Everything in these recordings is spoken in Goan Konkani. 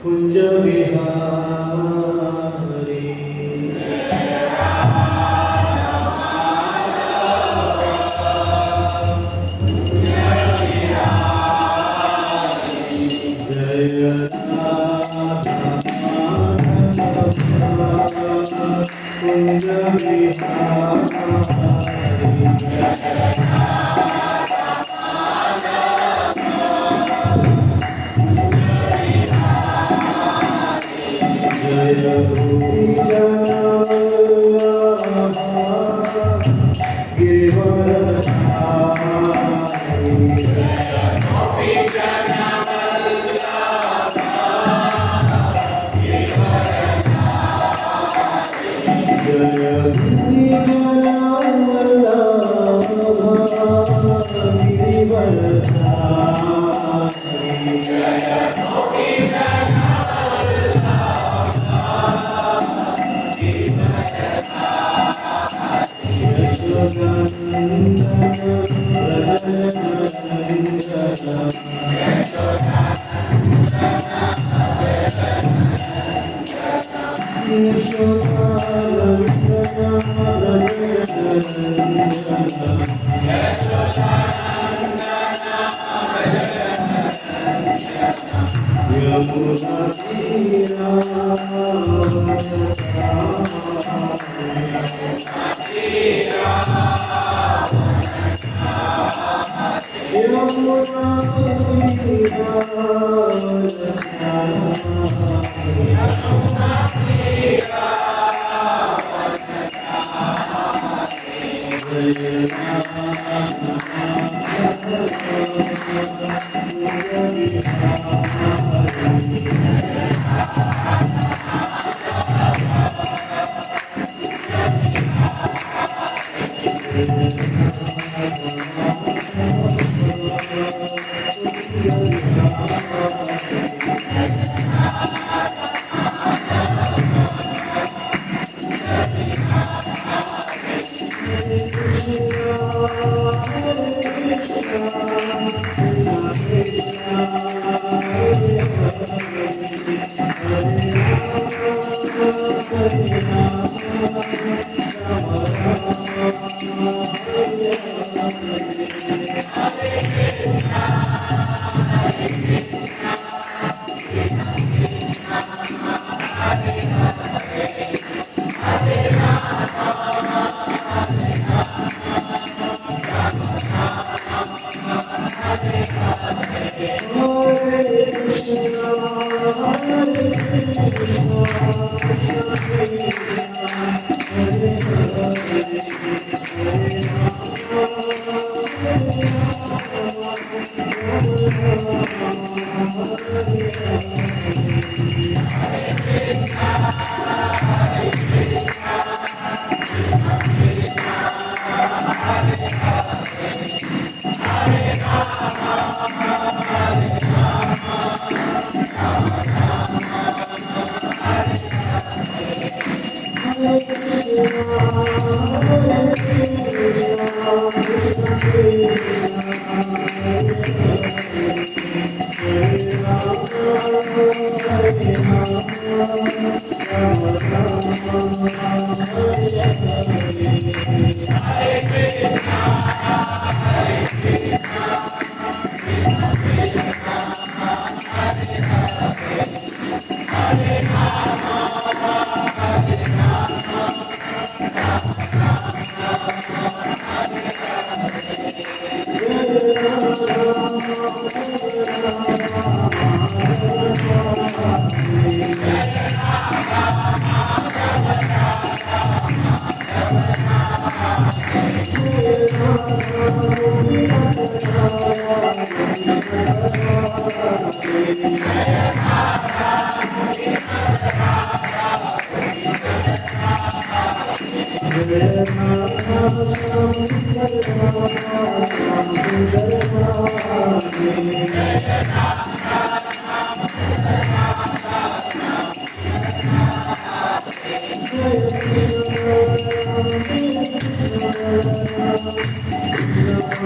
Kunj Bihari. Jai Radha Madhava Kunj Bihari. Jaya Gopi Vallabha Girivaradhari. Jaya Gopi Vallabha Girivaradhari. Yashodanandana Vrajanandana. Yashodanandana Vrajanandana. Yamuna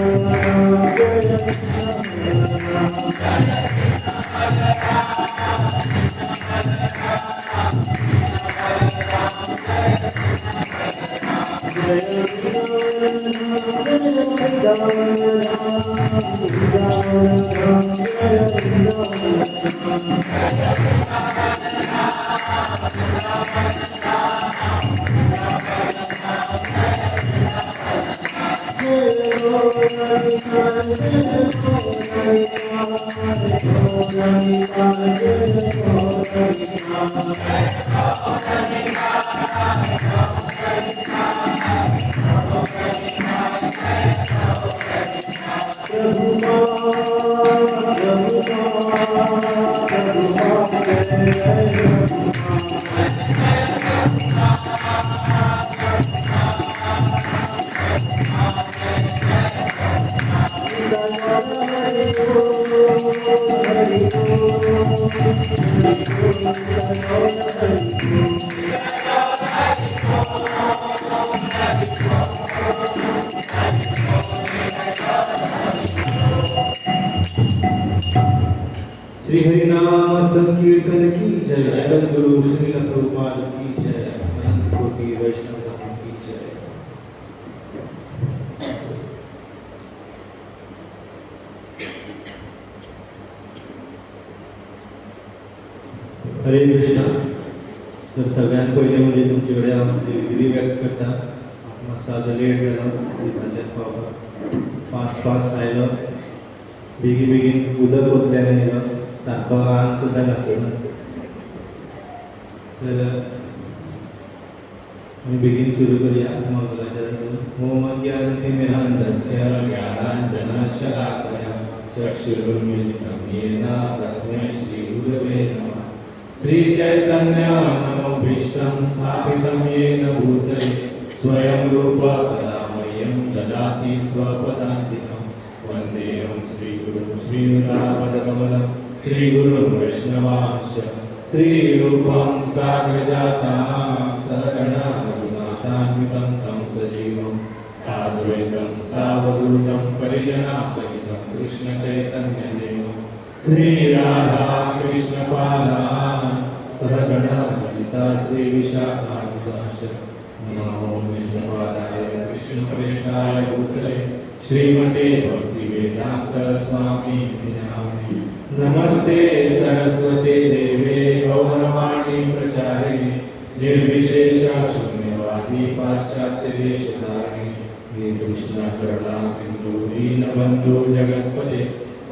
Ram Jai Krishna Ram Shri हरिनाम संकीर्तन की जय, जगत गुरु श्रील प्रभुपाद की जय, अनंत कोटि वैष्णव की जय। हरे कृष्णा। तर सगळ्यात पयलीं म्हणजे तुमचे कडेन हांव दिलगिरी व्यक्त करता। मातसो आज लेट जालो दिसाचेर पावपाक, फास्ट फास्ट आयलो, बेगीन बेगीन उदक ओतल्यान येयलो, सारको आंग सुद्दां घासलो। तर आमी बेगीन सुरू करुया मंगलाचरण। ओम अज्ञानतिमिरान्धस्य ज्ञानाञ्जनशलाकया चक्षुरुन्मीलितं येन तस्मै श्रीगुरवे नमः। श्रीचैतन्य मनोभीष्टं स्थापितं येन भूतले स्वयं रूप कदा मह्यं ददाति स्वपदान्तिकं। वन्देऽहं श्रीगुरुं श्रीयुतापदकमलं श्रीगुरुं वैष्णवांश्च श्रीरूपं साग्रजातां सहगणा रघुनाथान्वितं तं सजीवं साद्वैतं सावधूतं परिजनासहितं कृष्णचैतन्यदेवं श्रीराधा कृष्णपादान् सहगणा ललिता श्रीविशाखान्वितांश्च। नमो विष्णुपादाय कृष्णप्रेष्ठाय भूतले श्रीमते भक्तिवेदान्त स्वामी नामिने। नमस्ते सरस्वती देवे गौरवाणी प्रचारिणे निर्विशेष शून्यवादी पाश्चात्य देशधारिणे। हे कृष्ण करुणा सिंधु दीनबंधु जगत्पते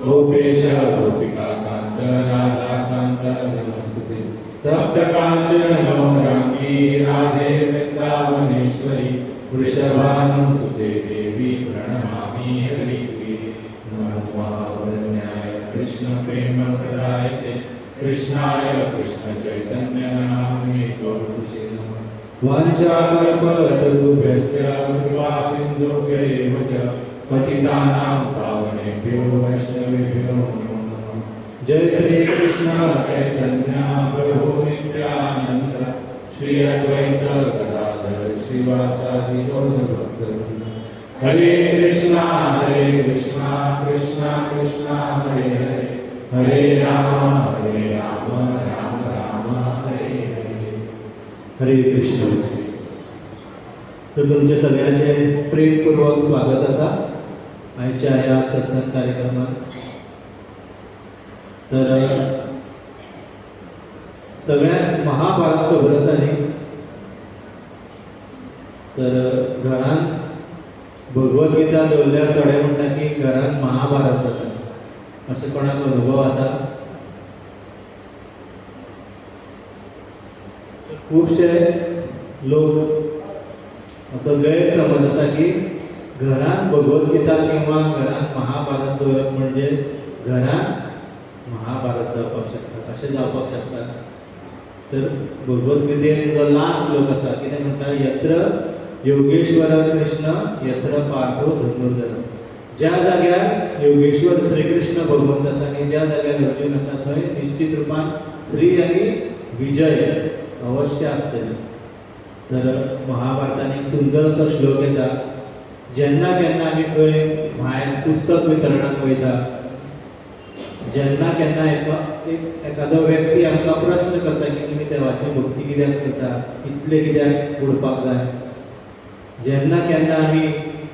गोपेश गोपिका कांत राधा कांत नमस्ते। तप्त कांचन गौरांगी राधे वृंदावनेश्वरी वृषभानुसुते देवी प्रणमामि हरिप्रिये। नमो महावदन्याय कृष्ण प्रेम प्रदायते कृष्णाय कृष्ण चैतन्य नामिने गौरपुषे नमः। वाञ्छाकल्पतरुभ्यश्च कृपा सिन्धुभ्य एव च पतितानां पावनेभ्यो वैष्णवेभ्यो नमो नमः। जय श्री कृष्ण चैतन्य प्रभु नित्यानंद श्री अद्वैत गदाधर श्रीवासादि गौरभक्तवृंद। हरे कृष्णा कृष्णा कृष्णा हरे हरे, हरे राम राम राम हरे हरे। हरे कृष्ण। तर तुमचे सगळ्यांचे प्रेमपूर्वक स्वागत आसा आयच्या ह्या सत्संग कार्यक्रमात। तर सगळ्यांक महाभारत खबर आसा न्ही, तर घरान भगवद गीता दवरल्यार थोडे म्हणटा की घरान महाभारत जाता, अशें कोणाक अनुभव आसा? खुबशे लोक असो गैरसमज आसा की घरान भगवद गीता किंवा घरान महाभारत दवरप म्हणजे घरान महाभारत जावपाक शकता, अशें जावपाक शकता। तर भगवद गीतेन जो लास्ट श्लोक आसा कितें म्हणटा, यत्र योगेश्वर कृष्ण यत्र पार्थो धनुर्धर। ज्या जाग्यार योगेश्वर श्रीकृष्ण भगवंत आसा आनी ज्या जाग्यार अर्जुन आसा थंय निश्चित रुपान श्री आनी विजय अवश्य आसतले। तर महाभारतान एक सुंदर असो श्लोक येता, जेन्ना केन्ना आमी खंय भायर पुस्तक वितरणाक वयता, जेन्ना केन्ना एखादो व्यक्ती आमकां प्रश्न करता की तुमी देवाची भक्ती कित्याक करता, इतले कित्याक उडपाक जाय, जेन्ना केन्ना आमी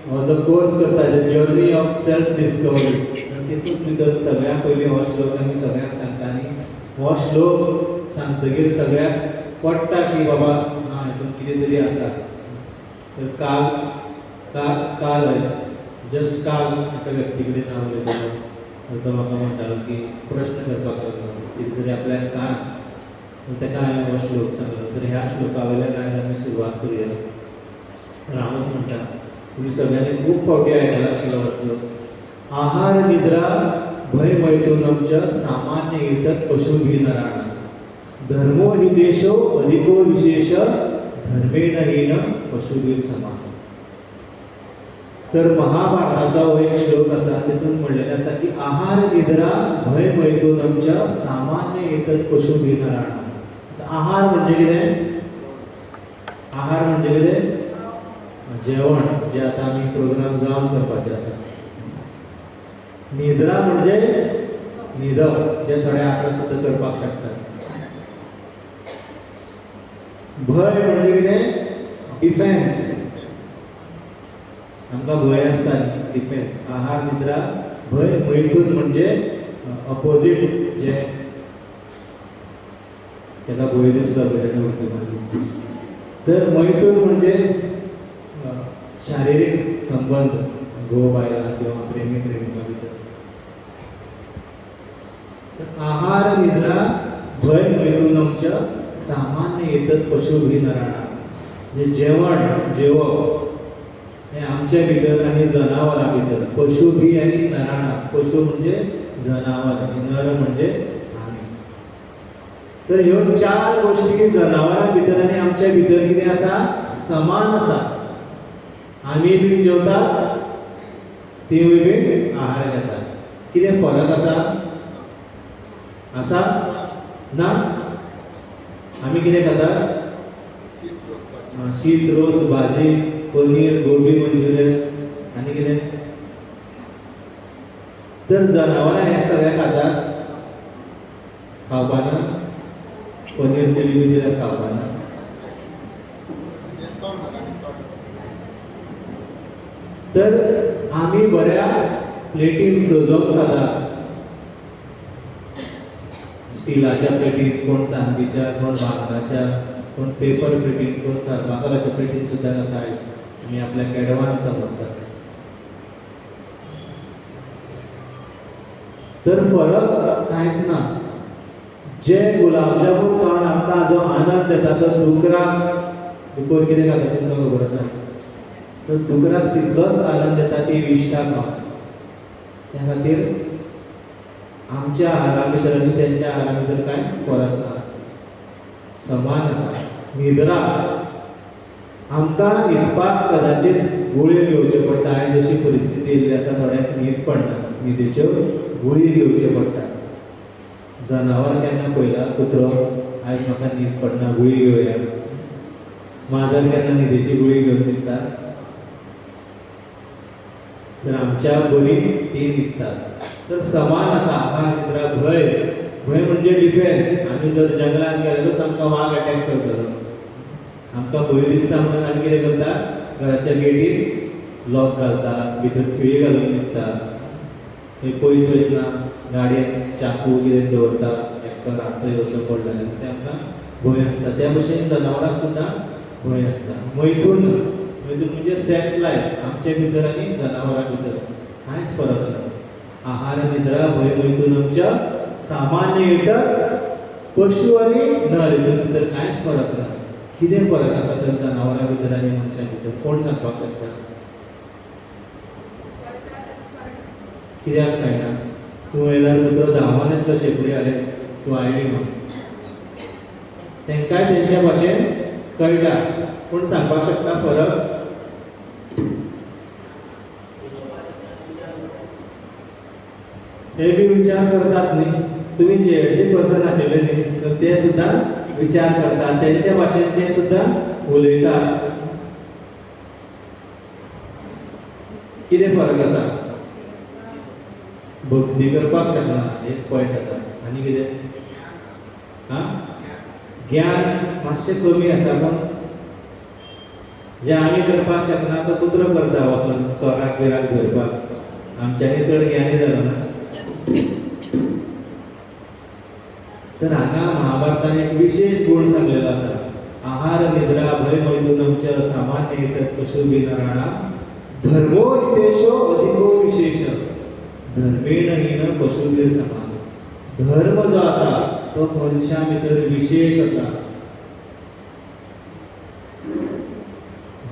हो जो कोर्स करता जर्नी ऑफ सेल्फ डिस्कवरी, तितूंत भितर सगळ्यां पयलीं हो श्लोक आमी सगळ्यांक सांगता आनी हो श्लोक सांगतगीर सगळ्यांक पडटा की बाबा आं हितून कितें तरी आसा. तर काल काल काल जस्ट काल एका व्यक्ती कडेन हांव उलयतालो, तो म्हाका म्हणटालो की प्रश्न करपाक लागलो कितें तरी आपल्याक सांग, ताका हांवें हो श्लोक सांगलो. तर ह्या श्लोका वयल्यान आयज आमी सुरवात करुया. तर हांवूच म्हणटा, तुमी सगळ्यांनी खूब फावटी आयकला आसतलो हो श्लोक. आहार निद्रा भय मैथुनं च सामान्य एतत् पशुभिर्नराणां धर्मो हि देशो अधिको विशेष धर्मेण हीन पशुभिर् समाः. तर महाभारताचो हो एक श्लोक आसा, तितून म्हणलेलें आसा की आहार निद्रा भय मैथुनं च सामान्य एतत् पशुभिर्नराणां. आहार म्हणजे कितें? आहार म्हणजे कितें? जेवण, जें आतां आमी प्रोग्राम जावन करपाचें आसा. निद्रा म्हणजे न्हिदप, जें थोडे आतां सुद्दां करपाक शकतात. भय म्हणजे कितें? डिफेन्स. आमकां भंय आसता न्ही, डिफेन्स. आहार निद्रा भय मैथून म्हणजे अपोजीट, जें ताका भंय दिसता पळय उर्दू. तर मैथून म्हणजे शारिरीक संबंद, घोव बायलां किंवा प्रेमी प्रेमिका भितर. तर आहार निद्रा भय मैथुनं च सामान्य एतत् पशुभिर्नराणां. म्हणजे जेवण जेवप हें आमचे भितर आनी जनावरां भितर, पशुभी आनी नराणां. पशु म्हणजे जनावर आनी नर म्हणजे आमी. तर ह्यो चार गोश्टी जनावरां भितर आनी आमचे भितर कितें आसा? समान आसा. आमी बीन जेवतात, तिवूय बीन आहार घेतात. कितें फरक आसा? आसा ना? आमी कितें खातात? शीत रोस भाजी पनीर गोबी मंचुरियन आनी कितें. तर जनावरां हें सगळें खातात, खावपाना पनीर चिली बी दिल्यार खावपाना. तर आमी बऱ्या प्लेटीन सजोवन खातात, स्टिलाच्या प्लेटीन, कोण चांदीच्या, कोण भांगराच्या, कोण पेपर प्लेटीन, कोण थर्माकोलाच्या प्लेटीन सुद्दां खाता. आमी आपल्याक एडवान्स समजतात. तर फरक कांयच ना. जे गुलाब जामून खावन आमकां जो आनंद येता तो दुकराक, दुकर कितें खाता तुमकां खबर आसा, तर दुकराक तितलोच आनंद येता ती विश्ठा खावन. त्या खातीर आमच्या आहारा भितर आनी तेंच्या आहारा भितर कांयच फरक ना, समान आसा. निद्रा, आमकां न्हिदपाक कदाचीत गुळयो घेवच्यो पडटा. आयज अशी परिस्थिती येयल्ली आसा, थोड्यांक न्हीद पडना, न्हिदेच्यो गुळी घेवच्यो पडटा. जनावर केन्ना पळयला कुत्रो, आयज म्हाका न्हीद पडना गुळी घेवया. माजर केन्ना न्हिदेची गुळी घेवन न्हिदता? तर आमच्या बरी ती न्हिदतात. तर समान आसा आहार निद्रा भय. भय म्हणजे डिफेन्स. आमी जर जंगलान गेल्यारूच आमकां वाग अटॅक करतलो, आमकां भंय दिसता म्हणून आमी कितें करता? घराच्या गेटीर लॉक घालता, भितर खिळी घालून न्हिदता, थंय पयस वयतना गाडयेन चाकू कितें दवरता, एकटो रातचो येवचो पडलो जाल्यार तें आमकां भंय आसता. त्या भशेन जनावरांक सुद्दां भंय आसता. मैथून, मैथून म्हणजे सेक्स लायफ. आमचे भितर आनी जनावरां भितर कांयच फरक ना. आहार निद्रा भय मैथुनं च सामान्य एतत् पशु आनी नर हितून भितर कांयच फरक ना. कितें फरक आसा तर जनावरां भितर आनी मनशां भितर? कोण सांगपाक शकता? कित्याक कळना? तूं येयल्यार कुत्रो धांवन येतलो शेंपडी हालयत, तूं आयली म्हूण. तांकांय तेंच्या भाशेन कळटा. कोण सांगपाक शकता फरक? हे बी विचार करतात न्ही, तुमी जीएसटी पर्सन आशिल्ले न्ही, सो ते सुद्दां विचार करतात, तेंच्या भाशेन ते सुद्दां उलयतात. कितें फरक आसा? भक्ती करपाक शकना, एक पॉयंट आसा. आनी कितें? आं, ज्ञान मातशें कमी आसा, पूण जें आमी करपाक शकना तो कुत्रो करता वचोन चोराक बिराक धरपाक. आमच्यांनी चड ज्ञानी जालो ना. तर हांगा महाभारतान एक विशेष गूण सांगलेलो आसा. आहार निद्रा भय मैथुनम च सामान्य एतत् पशुभिर्नराणां धर्मो हितेशो अधिको विशेष धर्मेण हीन पशुभिर समान. धर्म जो आसा तो मनशां भितर विशेष आसा.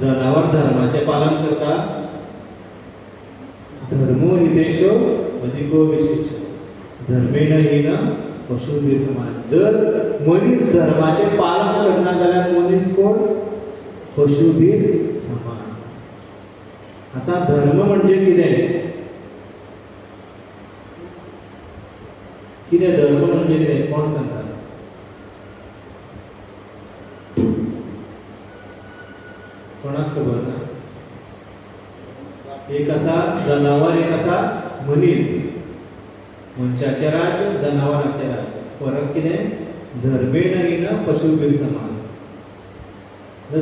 जनावर धर्माचें पालन करता, धर्मो हितेशो अधिको विशेष धर्मेण हीन पशुभिर समान. जर मनीस धर्माचें पालन करना जाल्यार मनीस कोण? पशुभिर समान. आतां धर्म म्हणजे कितें? कितें धर्म म्हणजे कितें? कोण सांगता? कोणाक खबर ना? एक आसा जनावर, एक आसा मनीस. मनशाचें राज्य, जनावरांचें राज्य. फरक कितें? धर्मेण हीन पशुभिर समान.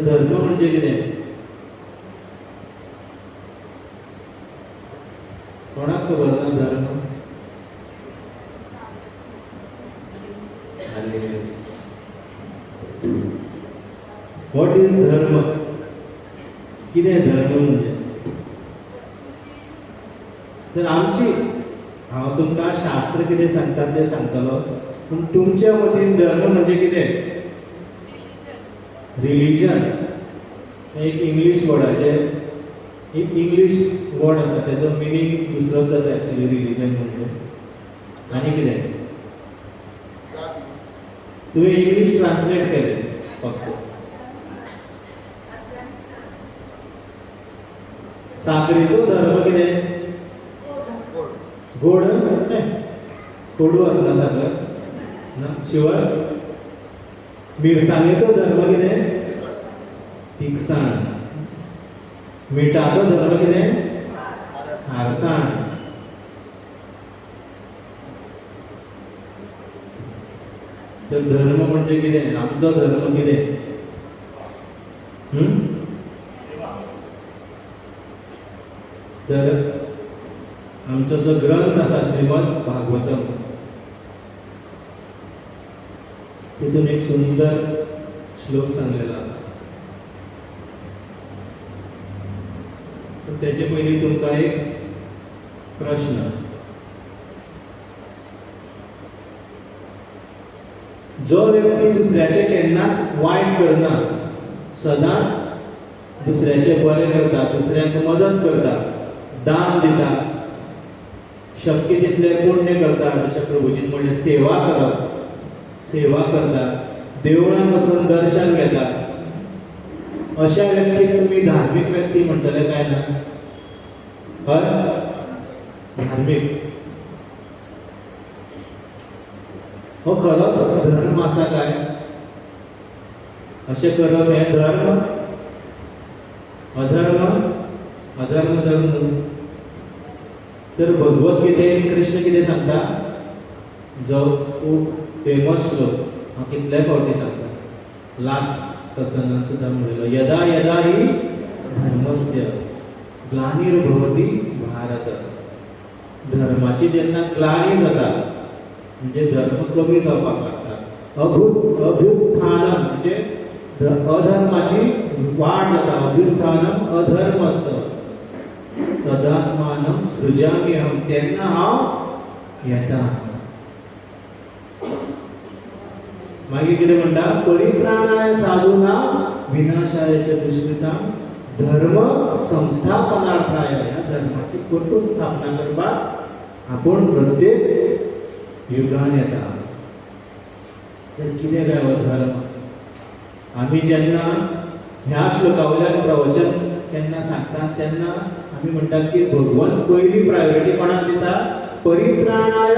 धर्म म्हणजे कितें? कोणाक खबर ना धर्म? What is धर्म? कितें धर्म म्हणजे? तर आमची, हांव तुमकां शास्त्र कितें सांगता तें सांगतलो, पूण तुमच्या मतीन धर्म म्हणजे कितें? रिलीजन. एक इंग्लीश वर्डाचें, एक इंग्लीश वर्ड आसा तेजो मिनींग दुसरोच जाता एक्चुअली रिलीजन म्हणजे. आनी कितें? तुवें इंग्लीश ट्रान्सलेट केलें फक्त. साकरेचो धर्म कितें? गोड. कोडू आसना साकर ना. शिवाय मिरसांगेचो धर्म कितें? तिखसाण. मिठाचो धर्म कितें? खारसाण. तर धर्म म्हणजे कितें? आमचो धर्म कितें? तर आमचो जो ग्रंथ आसा श्रीमद भागवतम, तितून एक सुंदर श्लोक सांगलेलो आसा. तेजे पयलीं तुमकां एक प्रश्न. जो व्यक्ती दुसऱ्याचें केन्नाच वायट करना, सदांच दुसऱ्याचें बरें करता, दुसऱ्यांक मदत करता, दान दिता, शक्य तितलें पुण्य करता, जशें प्रभुजीन म्हणलें सेवा करप, सेवा करता, देवळान वचून दर्शन घेता, अशा व्यक्तीक तुमी धार्मीक व्यक्ती म्हणटले काय ना? हय, धार्मीक. हो खरोच धर्म आसा काय? अशें करप हें धर्म? अधर्म? अधर्म धर्म. तर भगवद्गीतेन कृष्ण कितें सांगता? जो खूब फेमस श्लोक हांव कितले फावटी सांगता, लास्ट सत्संगान सुद्दां म्हणलेलो, यदा यदा ही धर्मस्य ग्लानिर्भवति भारत. धर्माची जेन्ना ग्लानी जाता म्हणजे धर्म कमी जावपाक लागता. अभ्युत्थानम म्हणजे अधर्माची वाड जाता. अभ्युत्थानम अधर्मस्य तदात्मानं सृजामि अहं, तेन्ना हांव येता. मागीर कितें म्हणटा? परित्राणाय साधूनां विनाशाय च दुष्कृतां धर्म संस्थापनार्थाय. ह्या धर्माची परतून स्थापना करपाक आपूण प्रत्येक युगान येता. तर कितें काय हो धर्म? आमी जेन्ना ह्या श्लोका वयल्यान प्रवचन केन्ना सांगतात तेन्ना आमी म्हणटात की भगवंत पयली प्रायोरिटी कोणाक दिता? परित्राणाय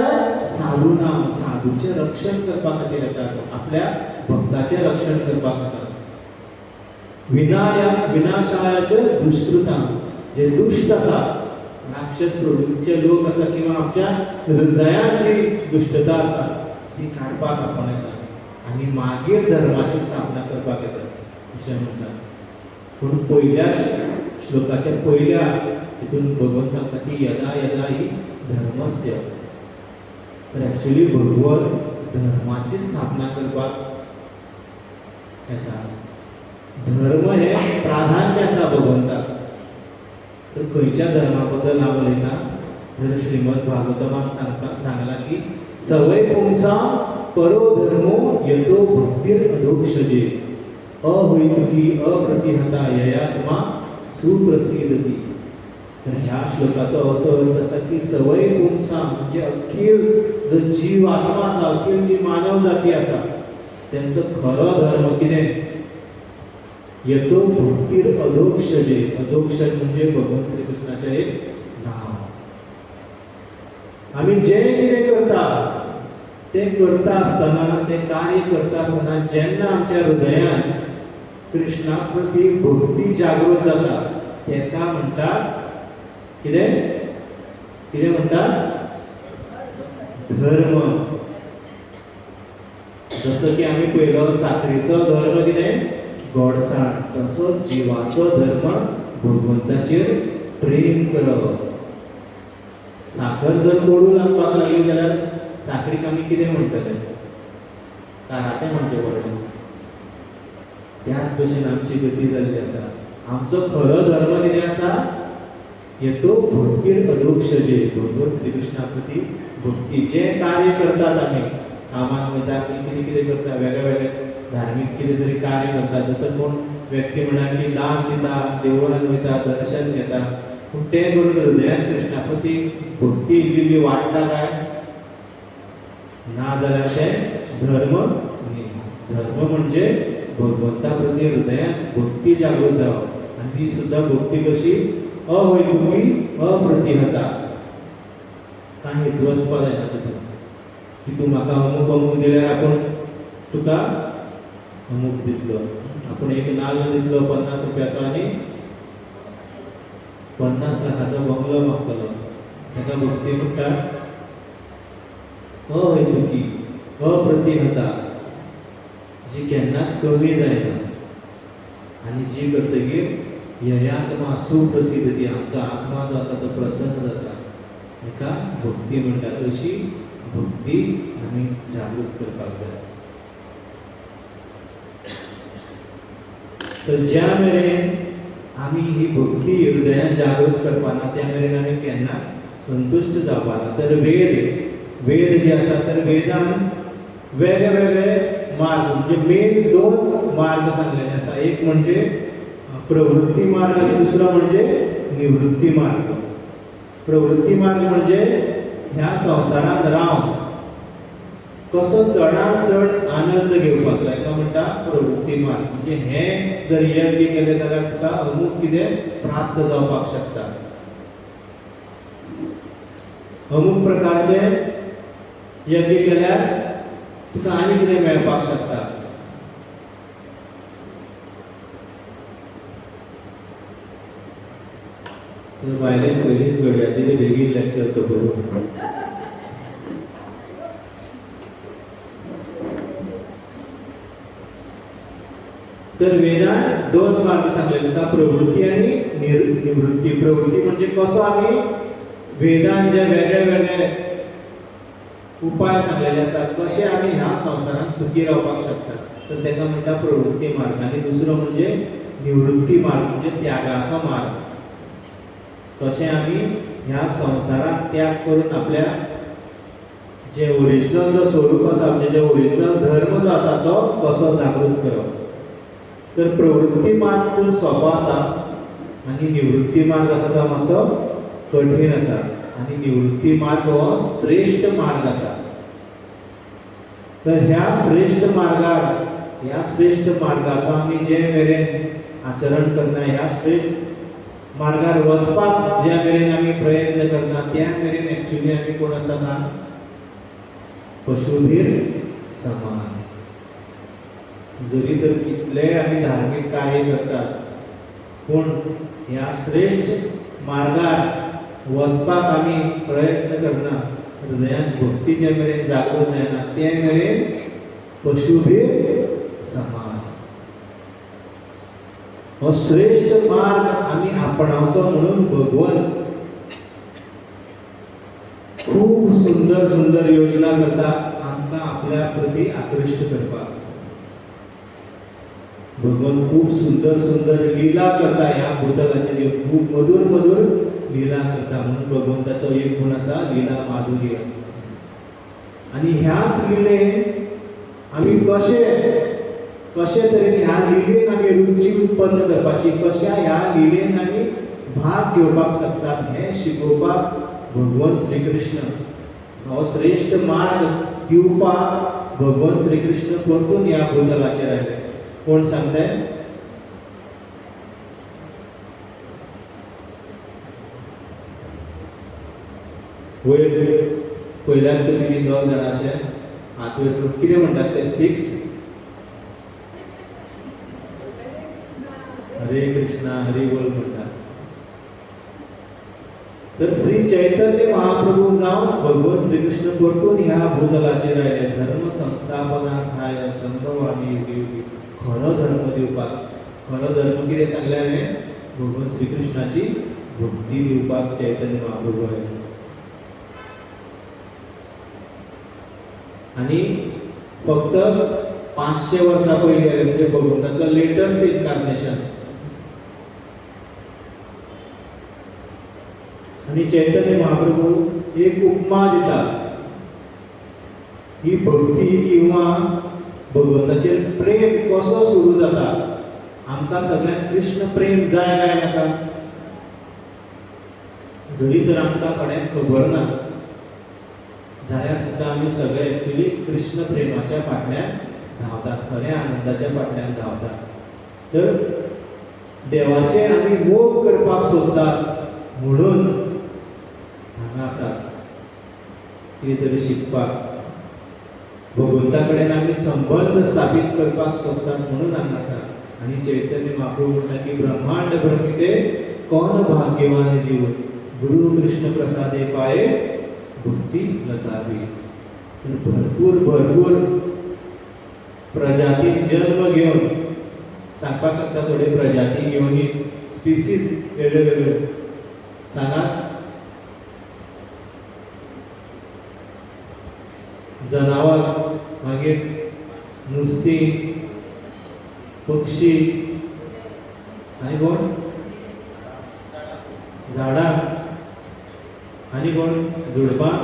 साधूनां. साधूचें रक्षण करपा खातीर येता, आपल्या भक्ताचें रक्षण करपाक येता. विनाशायाचे दुष्कृतां, जे दुश्ट आसा राक्षस प्रवृत्तीचे लोक आसा किंवा आमच्या हृदयान जी दुश्टता आसा ती काडपाक आपण येता आनी मागीर धर्माची स्थापना करपाक येता अशें म्हणटा. पूण पयल्या श्लोकाच्या पयल्या हितून भगवंत सांगता की यदा यदा ही धर्मस्य. तर एक्चुअली भगवंत धर्माची स्थापना करपाक येता. धर्म हे प्राधान्य आसा भगवंताक. तर खंयच्या धर्मा बद्दल हांव उलयता तर श्रीमद भागवतमान सांगला की सवय पुंसा परो धर्मो यतो भक्तीर अधोक्षजे अहैतुकी अप्रतिहता ययात्मा सुप्रसिद्धती. तर ह्या श्लोकाचो असो अर्थ आसा की सवय पुंसा म्हणजे अखिल जो जीव आत्मा आसा, अखिल जी मानव जाती आसा तेंचो खरो धर्म कितें? यतो भक्तीर अधोक्षजे. अधोक्षज म्हणजे भगवान श्रीकृष्णाचें एक नांव. आमी जें कितें करता तें करता आसतना, तें कार्य करता आसतना जेन्ना आमच्या हृदयान कृष्णा प्रती भक्ती जागृत जाता तेका म्हणटात कितें? कितें म्हणटात? धर्म. जसो की आमी पयलो साखरीचो धर्म कितें? गोडसाण. तसो जिवाचो धर्म भगवंताचेर प्रेम करप. साखर जर कोडू लागपाक लागली जाल्यार साखरीक आमी कितें म्हणटले? कारातें म्हणचें पडलें. त्याच भशेन आमची गती जाल्ली आसा. आमचो खरो धर्म कितें आसा? येतो भक्तीर अधोक्षजे. भगवत श्रीकृष्णा प्रती भक्ती. जें कार्य करतात आमी कामाक वयता, कितें कितें करता, वेगळे वेगळे धार्मीक कितें तरी कार्य करतात. जसो कोण व्यक्ती म्हणा की दान दिता, देवळान वयता, दर्शन घेता, पूण तें करून हृदयान कृष्णा प्रती भक्ती इल्ली इल्ली वाडटा काय ना जाल्यार तें धर्म न्ही. धर्म म्हणजे भगवंता प्रती हृदयान भक्ती जागृत जावप आनी ती सुद्दां भक्ती कशी? अहैतुकी अप्रतिहता. कांय हेतू आसपाक जायना तितून की तूं म्हाका अमूक अमूक दिल्यार आपूण तुका अमूक दितलो, आपूण एक नाल्ल दितलो 50 रुपयाचो आनी 50 लाखाचो बंगलो मागतलो. ताका भक्ती म्हणटा अहैतुकी अप्रतिहता, जी केन्नाच कमी जायना आनी जी करतकीर ययात्मा सुप्रसिद्धती, आमचो आत्मा जो आसा तो प्रसन्न जाता. ताका भक्ती म्हणटा. तशी भक्ती आमी जागृत करपाक जाय. तर ज्या मेरेन आमी ही भक्ती हृदयान जागृत करपाना त्या मेरेन आमी केन्नाच संतुश्ट जावपाना. तर वेद जे आसा तर वेदान वेगळे वेगळे मार्ग म्हणजे मेन 2 मार्ग सांगलेले आसा. एक म्हणजे प्रवृत्ती मार्ग आनी दुसरो म्हणजे निवृत्ती मार्ग. प्रवृत्ती मार्ग म्हणजे ह्या संवसारांत रावन कसो चडांत चड आनंद घेवपाचो हेका म्हणटा प्रवृत्ती मार्ग. म्हणजे हें जर यज्ञ केलें जाल्यार तुका अमूक कितें प्राप्त जावपाक शकता, अमूक प्रकारचे यज्ञ केल्यार तुका आनी कितें मेळपाक शकता. बायलेन पयलींच घडया दिली बेगीन लेक्चर सोंपोवन. तर वेदान 2 मार्ग सांगलेले आसा, प्रवृत्ती आनी निवृत्ती. प्रवृत्ती म्हणजे कसो आमी वेदान जे वेगळे वेगळे उपाय सांगलेले आसात कशे आमी ह्या संवसारांत सुखी रावपाक शकता, तर ताका म्हणटा प्रवृत्ती मार्ग. आनी दुसरो म्हणजे निवृत्ती मार्ग म्हणजे त्यागाचो मार्ग. कशें आमी ह्या संवसाराक त्याग करून आपल्या जे ओरिजिनल जो स्वरूप आसा, म्हणजे जे ओरिजिनल धर्म जो आसा तो कसो जागृत करप. तर प्रवृत्ती मार्ग खूब सोंपो आसा आनी निवृत्ती मार्ग आसा तो मातसो कठीण आसा. आनी निवृत्ती मार्ग हो श्रेश्ठ मार्ग आसा. तर ह्या श्रेश्ठ मार्गार, ह्या श्रेश्ठ मार्गाचो आमी जे मेरेन आचरण करना, ह्या श्रेश्ठ मार्गार वचपाक ज्या मेरेन आमी प्रयत्न करना त्या मेरेन एक्चुअली आमी कोण आसना? पशुभीर समान. जरी तर कितलेय आमी धार्मीक कार्य करतात पूण ह्या श्रेश्ठ मार्गार वचपाक आमी प्रयत्न करना, हृदयान भक्ती जे मेरेन जागृत जायना ते मेरेन पशुभीर समान. हो श्रेष्ठ मार्ग आमी आपणावचो म्हणून भगवान खूब सुंदर सुंदर योजना करता आमकां आपल्या प्रती आकृष्ट करपाक. भगवान खूब सुंदर सुंदर लीला करता ह्या भूतलाचेर, खूब मधुर मधुर लीला करता. म्हणून भगवंताचो एक गुण आसा लीला माधुर्य. आनी ह्याच लिलेन आमी कशे कशे तरेन ह्या लिलेन आमी रुची उत्पन्न करपाची, कशा ह्या लिलेन आमी भाग घेवपाक शकतात हें शिकोवपाक भगवान श्रीकृष्ण हो श्रेष्ठ मार्ग दिवपाक भगवान श्रीकृष्ण परतून ह्या भूतलाचेर आयले. कोण सांगताय? वयर पयल्यान तुमी दोग जाणां अशें हात वयर करून कितें म्हणटात ते? 6 हरे कृष्णा हरी बोल म्हणटात. तर श्री चैतन्य महाप्रभू जावन भगवान श्रीकृष्ण परतून ह्या भूतलाचेर आयले धर्म संस्थापनार्थाय संभवामी युगी युगी. खरो धर्म दिवपाक. खरो धर्म कितें सांगलें हांवें? भगवान श्रीकृष्णाची भक्ती दिवपाक चैतन्य महाप्रभू आयले. आनी फक्त 500 वर्सां पयलीं आयले, म्हणजे भगवंताचो लेटस्ट इन्कार्नेशन. आनी चैतन्य महाप्रभू एक उपमा दिता, ही भक्ती किंवा भगवंताचेर प्रेम कसो सुरू जाता. आमकां सगळ्यांक कृष्ण प्रेम जाय काय नाका? जरी तर आमकां थोड्यांक खबर ना जाल्यार सुद्दां आमी सगळे एक्चुली कृष्ण प्रेमाच्या फाटल्यान धांवतात, खऱ्या आनंदाच्या फाटल्यान धांवतात. तर देवाचे आमी मोग करपाक सोदतात म्हणून हांगा आसात कितें तरी शिकपाक. भगवंता कडेन आमी संबंद स्थापीत करपाक सोदतात म्हणून हांगा आसात. आनी चैतन्य महाप्रभू म्हणटा की ब्रह्मांड भ्रमिते कोण भाग्यवान जीव, गुरु कृष्ण प्रसादे पाये भक्ती लतावी. भरपूर भरपूर प्रजातीन जन्म घेवन सांगपाक शकता, थोडे प्रजाती घेवन स्पिसीस वेगळे वेगळे सांगात. जनावर, मागीर नुस्तीं, पक्षी, आनी कोण? झाडां, आनी कोण? झुडपां,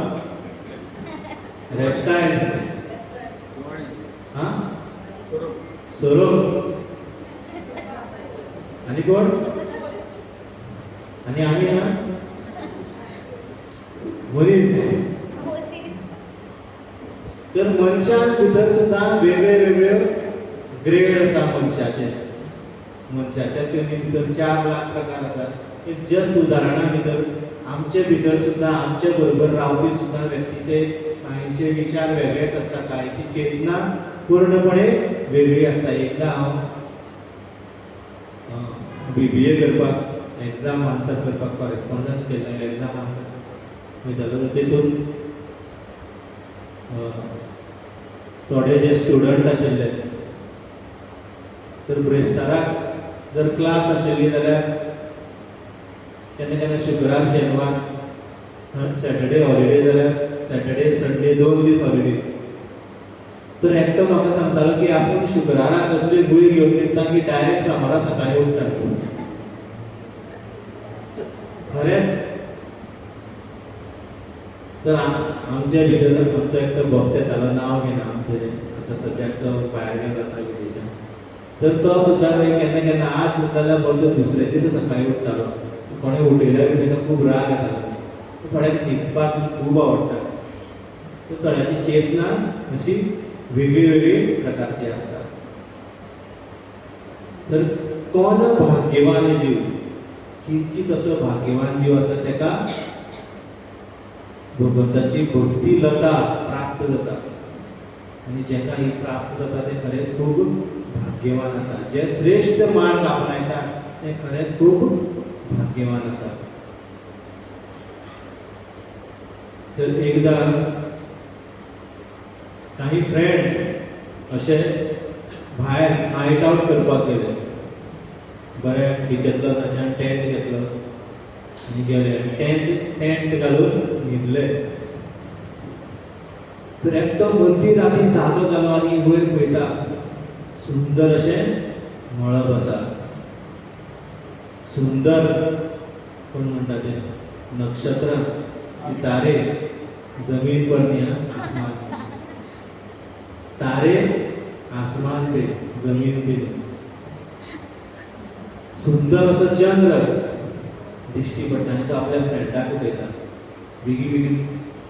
रेप्टायल्स, हां, सोरोप, आनी कोण? आनी आमी ना मनीस. तर मनशान भितर सुद्दां वेगळे वेगळे ग्रेड आसा मनशाचे. मनशाच्या चोनी भितर 4 लाख प्रकार आसात. एक जस्ट उदाहरणा भितर आमचे भितर सुद्दां आमचे बरोबर रावपी सुद्दां व्यक्तीचे कांयचे विचार वेगळेच आसता, कांयची चेतना पूर्णपणे वेगळी आसता. एकदां हांव BBA करपाक एग्जाम आन्सर करपाक कॉरेस्पॉन्डन्स केल्लें, एग्जाम आन्सर वयतालो. तेतून थोडे जे स्टुडंट आशिल्ले तर ब्रेस्ताराक जर क्लास आशिल्ली जाल्यार केन्ना केन्ना शुक्रार शेनवार सॅटर्डे हॉलिडे जाल्यार सॅटर्डे संडे 2 दीस हॉलिडे. तर एकटो म्हाका सांगतालो की आपूण शुक्राराक असली गुळी घेवन न्हिदता की डायरेक्ट सोमारा सकाळीं उठता. खरेंच. तर आमच्या भितर आमचो एकटो भक्त येतालो, नांव घेना तेजें, आतां सद्याक तो भायर गेलो आसा विदेशान. तर तो सुद्दां केन्ना केन्ना आज न्हिदता जाल्यार बरो दुसरे दिसा सकाळीं उठतालो. कोणें उठयल्यार बी ताका खूब राग येतालो. थोड्यांक न्हिदपाक खूब आवडटा. तर थोड्यांची चेतना अशी वेगळी वेगळी प्रकारची आसता. तर कोण भाग्यवान जीव, किंचित असो भाग्यवान जीव आसा ताका भगवंताची भक्ती लता प्राप्त जाता. आनी जेका ही प्राप्त जाता ते खरेंच खूब भाग्यवान आसा. जे श्रेष्ठ मार्ग आपणायतात ते खरेंच खूब भाग्यवान आसा. तर एकदां काही फ्रेंड्स अशे भायर नायट आवट करपाक गेले. बरें घेतलो, ताच्यान टेंट घेतलो आनी गेले. टेंट घालून न्हिदले. तर एकटो मदीं राती जागो जालो आनी वयर पळयता, सुंदर अशें मळब आसा. सुंदर कोण म्हणटा तें नक्षत्रां, सितारे, जमीन पर न्ही, आसमान, तारे आसमान पे, जमीन पे. सुंदर असो चंद्र दिश्टी पडटा आनी तो आपल्या फ्रेंडाक उठयता. बेगीन बेगीन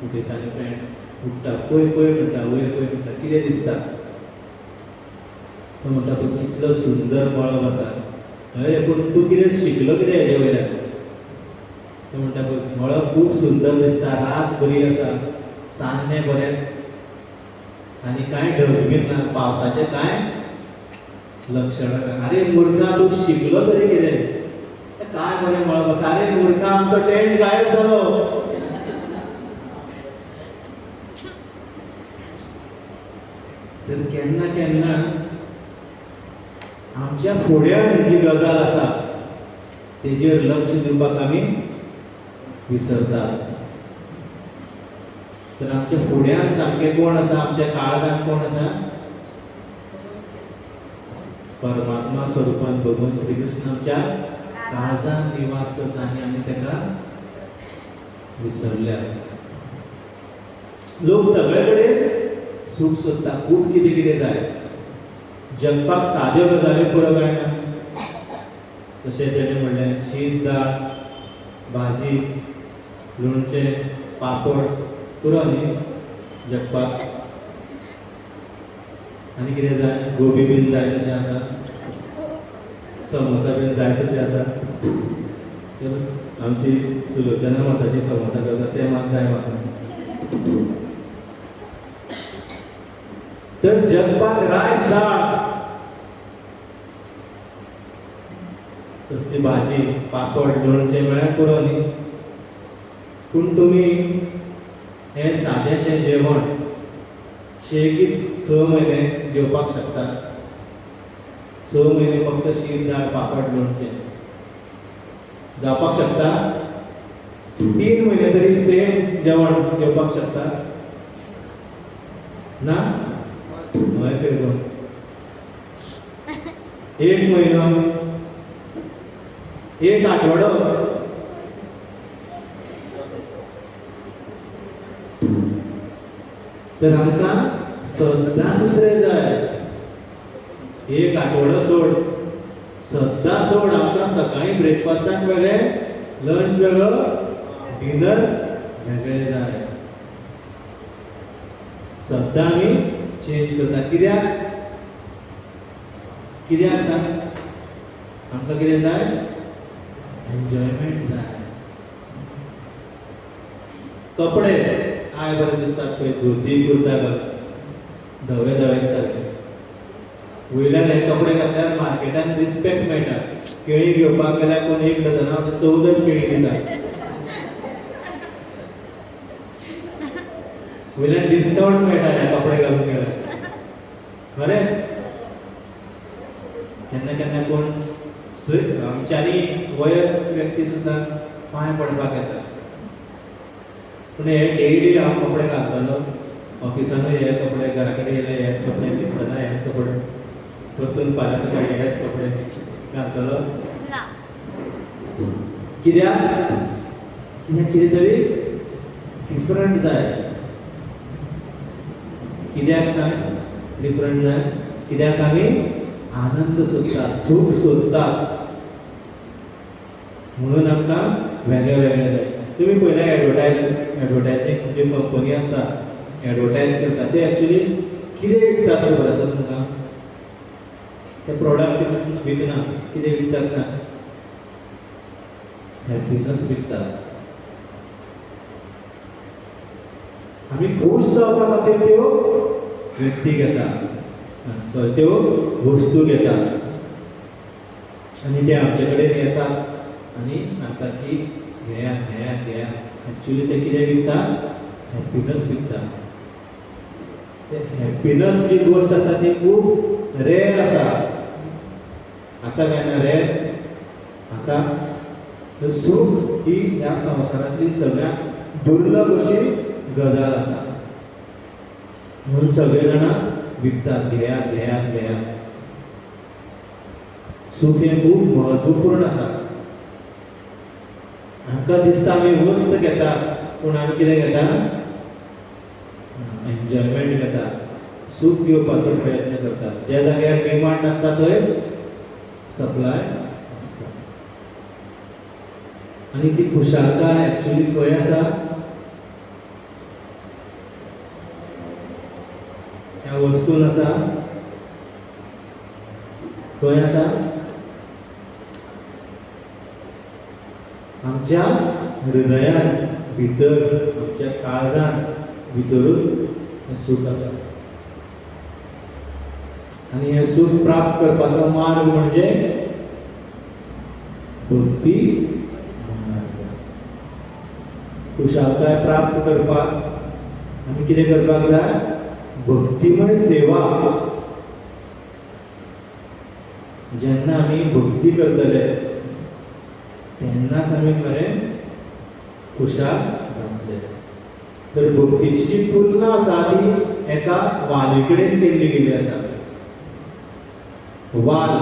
उठयता आनी फ्रेंड उठ्ठा, पळय पळय म्हणटा, वयर पळय म्हणटा, कितें दिसता? तो म्हणटा पळय कितलो सुंदर मळब आसा. हय, पूण तूं कितें शिकलो कितें हेजे वयल्यान? तो म्हणटा पळय मळब खूब सुंदर दिसता, रात बरी आसा, चान्नें बरेंच आनी कांय ढग बीन ना, पावसाचें कांय लक्षणां ना. आरे मुर्खा, तूं शिकलो तरी कितें? काय बरें मळब आसा. आरे मुर्खा, आमचो टेंट गायब जालो. तर केन्ना केन्ना आमच्या फुड्यान जी गजाल आसा तेजेर लक्ष दिवपाक आमी विसरतात. तर आमच्या फुड्यान सामकें कोण आसा? आमच्या काळजान कोण आसा? परमात्मा स्वरूपान भगवान श्रीकृष्ण आमच्या काळजान निवास करता आनी आमी ताका विसरल्या. लोक सगळे कडेन सूख सोदता, खूब कितें कितें जाय. जगपाक साद्यो गजाली पुरो काय ना? तशें तेणें म्हणलें, शीत, दाळ, भाजी, लोणचें, पापड पुरो न्ही जगपाक. आनी कितें जाय? गोबी बीन जाय तशें आसा, समोसा बीन जाय तशें आसा. तर आमची सुलोचना माताजी समोसा करता ते मात जाय म्हाका. तर जगपाक रायस, दाळ, तसली भाजी, पापड, लोणचें मेळ्ळ्यार पुरो न्ही. पूण तुमी हें सादेशें जेवण शेगीत 6 म्हयने जेवपाक शकता. 6 म्हयने फक्त शीत, दाळ, पापड, लोणचें जावपाक शकता. 3 म्हयने तरी सेम जेवण जेवपाक शकता ना? हय कोण? 1 म्हयनो, 1 आठवडो. तर आमकां सद्दां दुसरें जाय. 1 आठवडो सोड, सद्दां सोड, आमकां सकाळीं ब्रेकफास्टाक वेगळें, लंच वेगळो, डिनर वेगळें जाय. सद्दां आमी चेंज करता. कित्याक? कित्याक सांग? आमकां कितें जाय? एन्जॉयमेंट जाय. कपडे काय बरें दिसतात पळय, धोती कुर्ता घाल, धवे धवे सारके. वयल्यान हे कपडे घातल्यार मार्केटान रिस्पेक्ट मेळटा. केळी घेवपाक गेल्यार कोण 1 डजना 14 केळी दिता. वयल्यान डिस्कावंट मेळटा हे कपडे घालून गेल्यार. खरेंच केन्ना केन्ना कोण आमच्यानी वयस्क व्यक्ती सुद्दां पांय पडपाक येता. पूण हे डेली हांव कपडे घालतालो, ऑफिसानूय हे कपडे, घरा कडेन येयले हेच कपडे, न्हिदतना हेच कपडे, परतून फाल्यां सकाळीं हेच कपडे घालतलो. कित्याक? कित्याक कितें तरी डिफरंट जाय. कित्याक सांग डिफरंट जाय? कित्याक आमी आनंद सोदतात, सूख सोदतात, म्हणून आमकां वेगळे वेगळे जाय. तुमी पयल्या एडवर्टायजींग जी कंपनी आसता एडवर्टायज करता ते एक्चुली कितें विकतात खबर आसा तुमकां? ते प्रोडक्ट विकना, कितें विकतात सांग? हॅपीनस विकतात. आमी खूश जावपा खातीर त्यो व्यक्ती घेता, सॉरी त्यो वस्तू घेता आनी ते आमचे कडेन येतात आनी सांगतात की घेयात घेयात घेयात. एक्चुली ते कितें विकतात? हॅप्पीनस विकता. ते हॅप्पीनस जी गोश्ट आसा ती खूब रेर आसा. आसा काय ना रेर आसा? तर सूख ही ह्या संवसारांतली सगळ्यांत दुर्लभ अशी गजाल आसा. म्हणून सगळे जाणां विकतात, घेयात घेयात घेयात. सूख हें खूब म्हत्वपूर्ण आसा. आमकां दिसता आमी वस्त घेता, पूण आमी कितें घेता? एन्जॉयमेंट घेता, सूख घेवपाचो प्रयत्न करता. ज्या जाग्यार डिमांड आसता थंयच सप्लाय आसता. आनी ती खुशालकाय एक्चुली खंय आसा? ह्या वस्तून आसा. खंय आसा? आमच्या हृदयान भितर, आमच्या काळजान भितरूच हें सूख आसा. आनी हें सूख प्राप्त करपाचो मार्ग म्हणजे भक्ती मार्ग. खुशालकाय प्राप्त करपाक आमी कितें करपाक जाय? भक्तिमय सेवा. जेन्ना आमी भक्ती करतले तेन्नाच आमी खरें खुशाल जातले. तर भक्तीची जी तुलना आसा ती एका वाली कडेन केल्ली गेल्ली आसा. वाल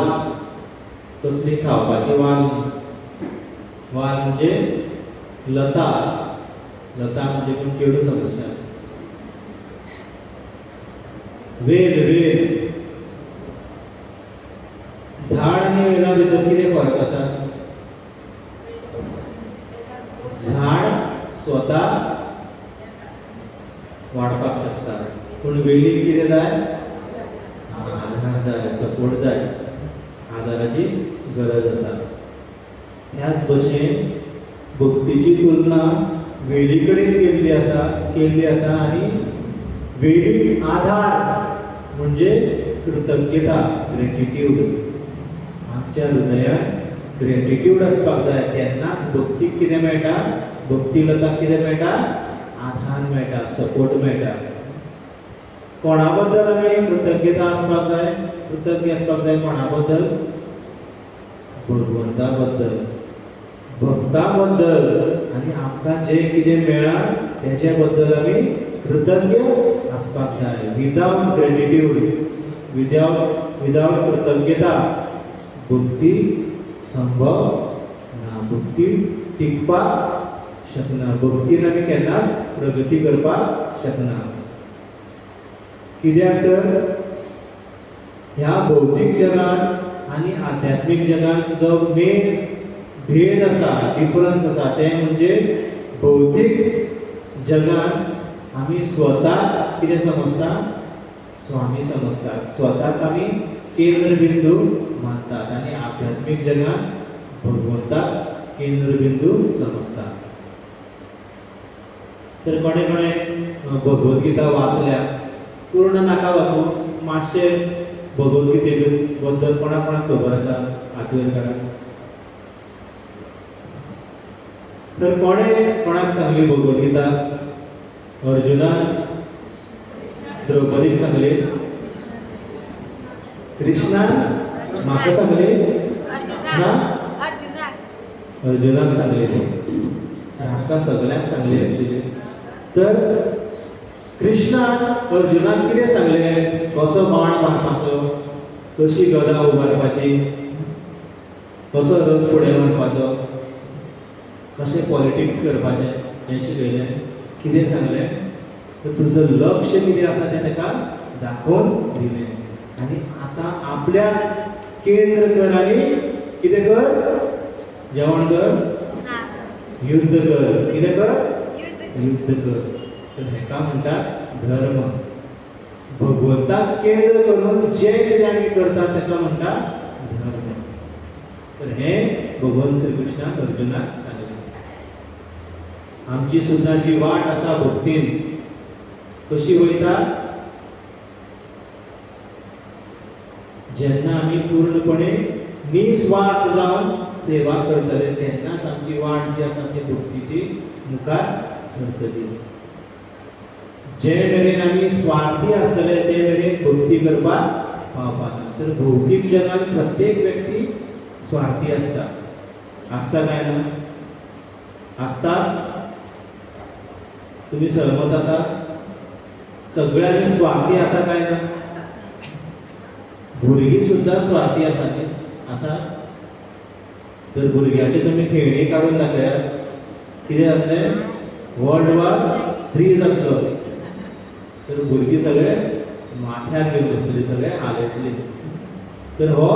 कसली? खावपाची वाल. वाल म्हणजे लता. लता म्हणजे कोण चेडूं समस्या. वेल, वेल झाड आनी वेला भितर कितें फरक आसा? झाड स्वता वाडपाक शकता, पूण वेलीक कितें जाय? आधार जाय, सपोर्ट जाय, आधाराची गरज आसा. त्याच भशेन भक्तीची तुलना वेली कडेन केल्ली आसा आनी वेलीक आधार म्हणजे कृतज्ञता, ग्रेटिट्यूड. आमच्या हृदयान ग्रेटिट्यूड आसपाक जाय, तेन्नाच भक्तीक कितें मेळटा? भक्ती लताक कितें मेळटा? आधार मेळटा, सपोर्ट मेळटा. कोणा बद्दल आमी कृतज्ञता आसपाक जाय? कृतज्ञ आसपाक जाय कोणा बद्दल? भगवंता बद्दल, भक्ता बद्दल. आनी आमकां जें कितें मेळ्ळां तेजे बद्दल आमी कृतज्ञ आसपाक जाय. विदावट ग्रेटिट्यूड, विदावट कृतज्ञता भक्ती संभव ना, भक्ती टिकपाक शकना, भक्तीन आमी केन्नाच प्रगती करपाक शकना. कित्याक तर ह्या भौतीक जगान आनी आध्यात्मीक जगान जो मेन भेद आसा, डिफरन्स आसा, तें म्हणजे भौतीक जगान आमी स्वताक कितें समजता? स्वामी समजतात, स्वताक आमी केंद्रबिंदू मानतात. आनी आध्यात्मीक जगान भगवंताक केंद्रबिंदू समजतात. तर कोणे कोणे भगवद्गीता वाचल्या, पूर्ण नाका वाचूं, मातशें भगवद्गीते बद्दल कोणा कोणाक खबर आसा? हात वयर काडा. तर कोणे कोणाक सांगली भगवद्गीता? अर्जुनान द्रौपदीक सांगली, कृष्णान म्हाका सांगली ना, अर्जुनाक सांगली, म्हाका सगळ्यांक सांगली एक्चुली. तर कृष्णान अर्जुनाक कितें सांगलें? कसो बाण मारपाचो, कशी गदा उबारपाची, कसो रथ फुडें व्हरपाचो, कशें पॉलिटिक्स करपाचें हें शिकयलें. कितें सांगलें? तर तुजो लक्ष कितें आसा तें ताका दाखोवन दिलें. आनी आतां आपल्या केंद्र कर आनी कितें कर? जेवण कर, युद्ध कर. कितें कर? युद्ध कर. तर हेका म्हणटात धर्म. भगवंताक केंद्र करून जें कितें आमी करतात ताका म्हणटात धर्म. तर हें भगवंत श्रीकृष्णान अर्जुनाक सांगलें. आमची सुद्दां जी वाट आसा भक्तीन कशी वयता? जेन्ना आमी पूर्णपणे निस्वार्थ जावन सेवा करतले तेन्नाच आमची वाट जी आसा ती भक्तीची मुखार सरतली. जे मेरेन आमी स्वार्थी आसतले ते मेरेन भक्ती करपाक पावपाना. तर भौतीक जगान प्रत्येक व्यक्ती स्वार्थी आसता. आसता काय ना? आसता? तुमी सहमत आसा? सगळ्यांनी स्वार्थी आसा काय ना? भुरगीं सुद्दां स्वार्थी आसा न्ही? आसा? तर भुरग्याचे तुमी खेळणी काडून दाखयात, कितें जातलें? वर्ल्ड वॉर 3 जातलो. तर भुरगीं सगळे माथ्यार घेवन बसतली, सगळे हालयतली. तर हो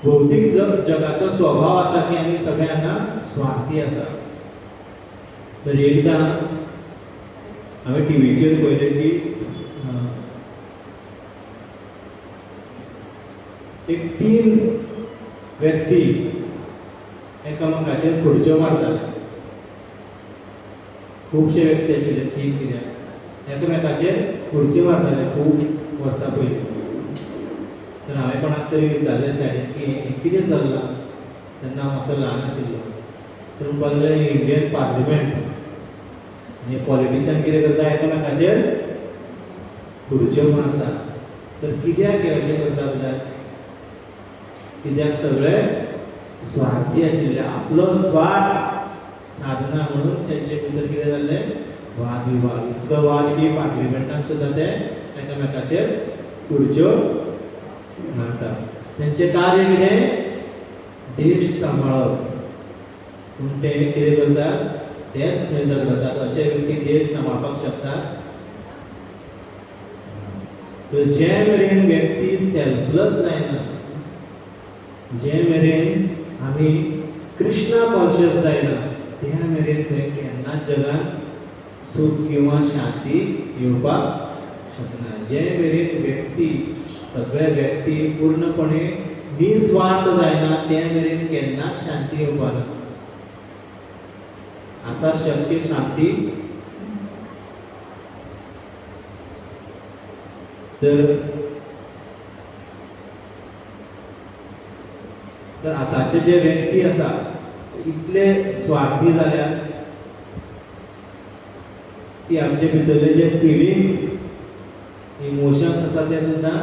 भौतीक जगाचो स्वभाव आसा की आमी सगळे हांगा स्वार्थी आसा. तर एकदां हांवें टिवीचेर पळयलें की एक 3 व्यक्ती एकामेकाचेर खुर्च्यो मारताले. खुबशे व्यक्ती आशिल्ले, 3 कित्याक एकामेकाचेर खुर्ची मारताले खूब वर्सां पयलीं. तर हांवें कोणाक तरी विचारलें सायडीन की हें कितें चल्लां, तेन्ना हांव मातसो ल्हान आशिल्लो. तर म्हणपाक लागले इंडियन पार्लिमेंट आनी पॉलिटिशियन कितें करता, एकामेकाचेर खुर्च्यो मारता. तर कित्याक हे अशें करता जाल्यार कित्याक सगळे स्वार्थी आशिल्ले, आपलो स्वार्थ साधना म्हणून तेंचे भितर कितें जाल्लें, वाद विवाद. इतलो वाद की पार्लिमेंटान सुद्दां ते एकामेकाचेर खुर्च्यो मारता. तेंचें कार्य कितें? देश सांबाळप. पूण ते कितें करतात, तेच थंय झगडतात. अशे व्यक्ती देश सांबाळपाक शकतात? तर जे मेरेन व्यक्ती सेल्फलेस जायना, जे मेरेन आमी कृष्णा कॉन्शियस जायना, त्या मेरेन थंय केन्नाच जगान सूख किंवा शांती येवपाक शकना. जे मेरेन व्यक्ती, सगळे व्यक्ती पूर्णपणे निस्वार्थ जायना ते मेरेन केन्नाच शांती येवपाना. आसा शक्य शांती? तर तर आतांचे जे व्यक्ती आसा इतले स्वार्थी जाल्यात की आमचे भितरले जे फिलिंग्स, इमोशन्स आसा ते सुद्दां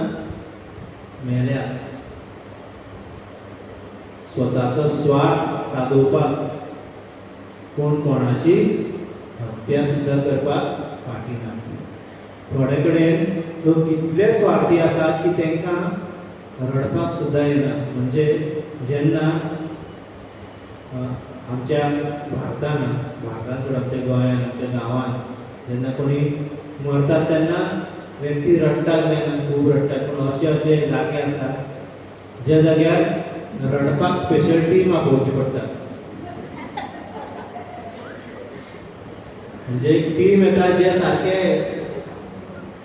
मेल्यात. स्वताचो स्वार्थ सादोवपाक कोण कोणाची हत्या सुद्दां करपाक फाटी ना. थोडे कडेन लोक इतले स्वार्थी आसात की तांकां रडपाक सुद्दां येना. म्हणजे जेन्ना आमच्या भारतान, भारतान सोड आमच्या गोंयान, आमच्या गांवान जेन्ना कोणी मरतात तेन्ना व्यक्ती रडटात, तेन्ना खूब रडटात. पूण अशे अशे जागे आसात ज्या जाग्यार रडपाक स्पेशल टीम आपोवची पडटा. म्हणजे एक टीम येता जे सारके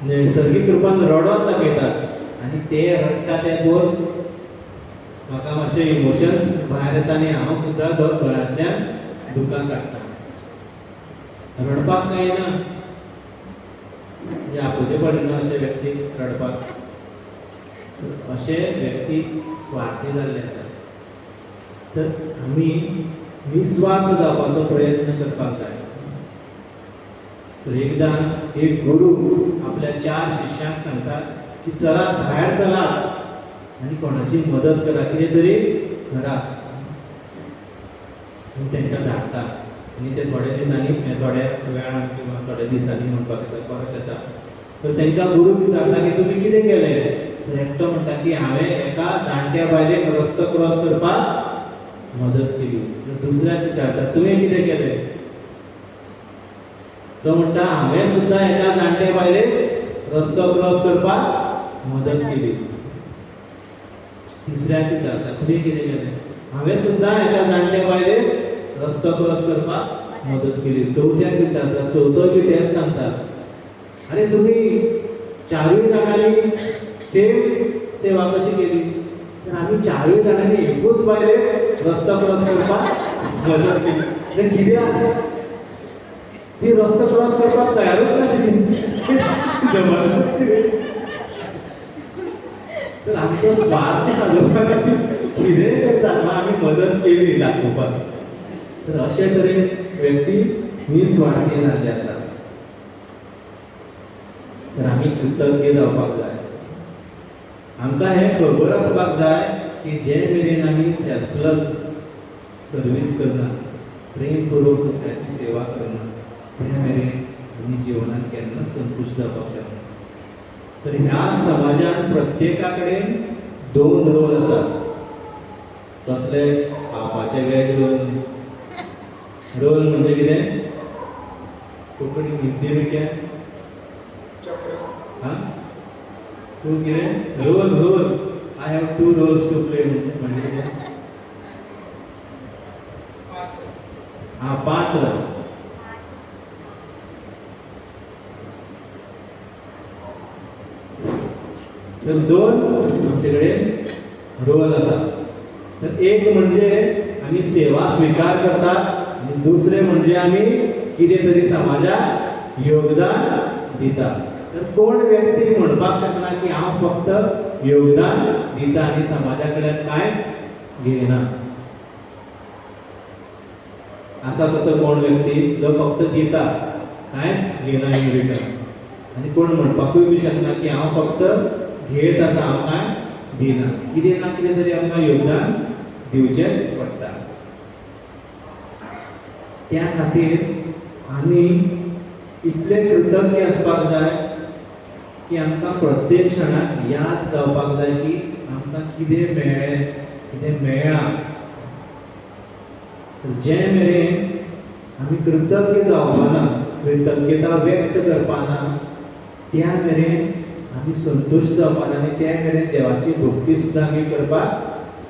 नैसर्गीक रुपान रडोन दाखयतात आनी ते रडटा ते पळोवन म्हाका मातशे इमोशन्स भायर येता आनी हांव सुद्दां दोळ्यांतल्यान दुकां काडटा. रडपाक कांय ना, म्हणजे आपोवचें पडना अशे व्यक्तीक रडपाक. अशे व्यक्ती स्वार्थी जाल्ले आसात. तर आमी निस्वार्थ जावपाचो प्रयत्न करपाक जाय. तर एकदां एक गुरू आपल्या 4 शिष्यांक सांगतात की चलात, भायर चलात आनी कोणाची मदत करा, कितें तरी करात. तांकां धाडटा आनी ते थोड्या दिसांनी, थोड्या वेळान किंवा थोड्या दिसांनी म्हणपाक येता, परत येता. तर तांकां गुरू विचारता की तुमी कितें केलें? तर एकटो म्हणटा की हांवें एका जाणट्या बायलेक रस्तो क्रॉस करपाक मदत केली. तर दुसऱ्याक विचारता तुवें कितें केलें? तो म्हणटा हांवें सुद्दां एका जाणट्या बायलेक रस्तो क्रॉस करपाक मदत केली. तिसऱ्याक विचारता तुवें कितें केलें? हांवें सुद्दां एका जाणट्या बायलेक रस्तो क्रॉस करपाक मदत केली. चवथ्याक विचारता, चवथोय बी तेंच सांगता. आनी तुमी 4 जाणांनी सेम सेवा कशी केली? तर आमी 4 जाणांनी एकूच बायलेक रस्तो क्रॉस करपाक मदत केली. तर कित्याक ती रस्तो क्रॉस करपाक तयारूच नाशिल्ली. तर आमचो स्वार्थ सादोवपा खातीर कितेंय करतात, आमी मदत केली दाखोवपाक. तर अशे तरेन व्यक्ती निस्वार्थी जाल्ले आसा. तर आमी कृतज्ञ जावपाक जाय. आमकां हें खबर आसपाक जाय की जे मेरेन आमी सेल्फलस सर्वीस करना, प्रेमपूर्वक दुसऱ्याची सेवा करना, ते मेरेन आमी जिवनात केन्नाच संतुश्ट जावपाक शकना. तर ह्या समाजान प्रत्येका कडेन दोन रोल आसात. कसले? खावपाचे वेज रोल. रोल म्हणजे कितें? कोंकणी हिंदी में क्या? हां, तूं कितें? Role role. I have two roles to play म्हणजे कितें? हां, पात्र. तर दोन आमचे कडेन रोल आसा. तर एक म्हणजे आमी सेवा स्विकार करतात आनी दुसरें म्हणजे आमी कितें तरी समाजाक योगदान दितात. तर कोण व्यक्ती म्हणपाक शकना की हांव फक्त योगदान दिता आनी समाजा कडल्यान कांयच घेयना. आसा तसो कोण व्यक्ती जो फक्त दिता, कांयच घेयना इन रिटर्न. आनी कोण म्हणपाकूय बी शकना की हांव फक्त घेत आसा, हांव कांय दिना. कितें ना कितें तरी आमकां योगदान दिवचेंच पडटा. त्या खातीर आमी इतले कृतज्ञ आसपाक जाय की आमकां प्रत्येक क्षणाक याद जावपाक जाय की आमकां कितें मेळ्ळें, कितें मेळ्ळां. जे मेरेन आमी कृतज्ञ जावपाना, कृतज्ञता व्यक्त करपाना, त्या मेरेन आमी संतुश्ट जावपाना आनी त्या मेरेन देवाची भक्ती सुद्दां आमी करपाक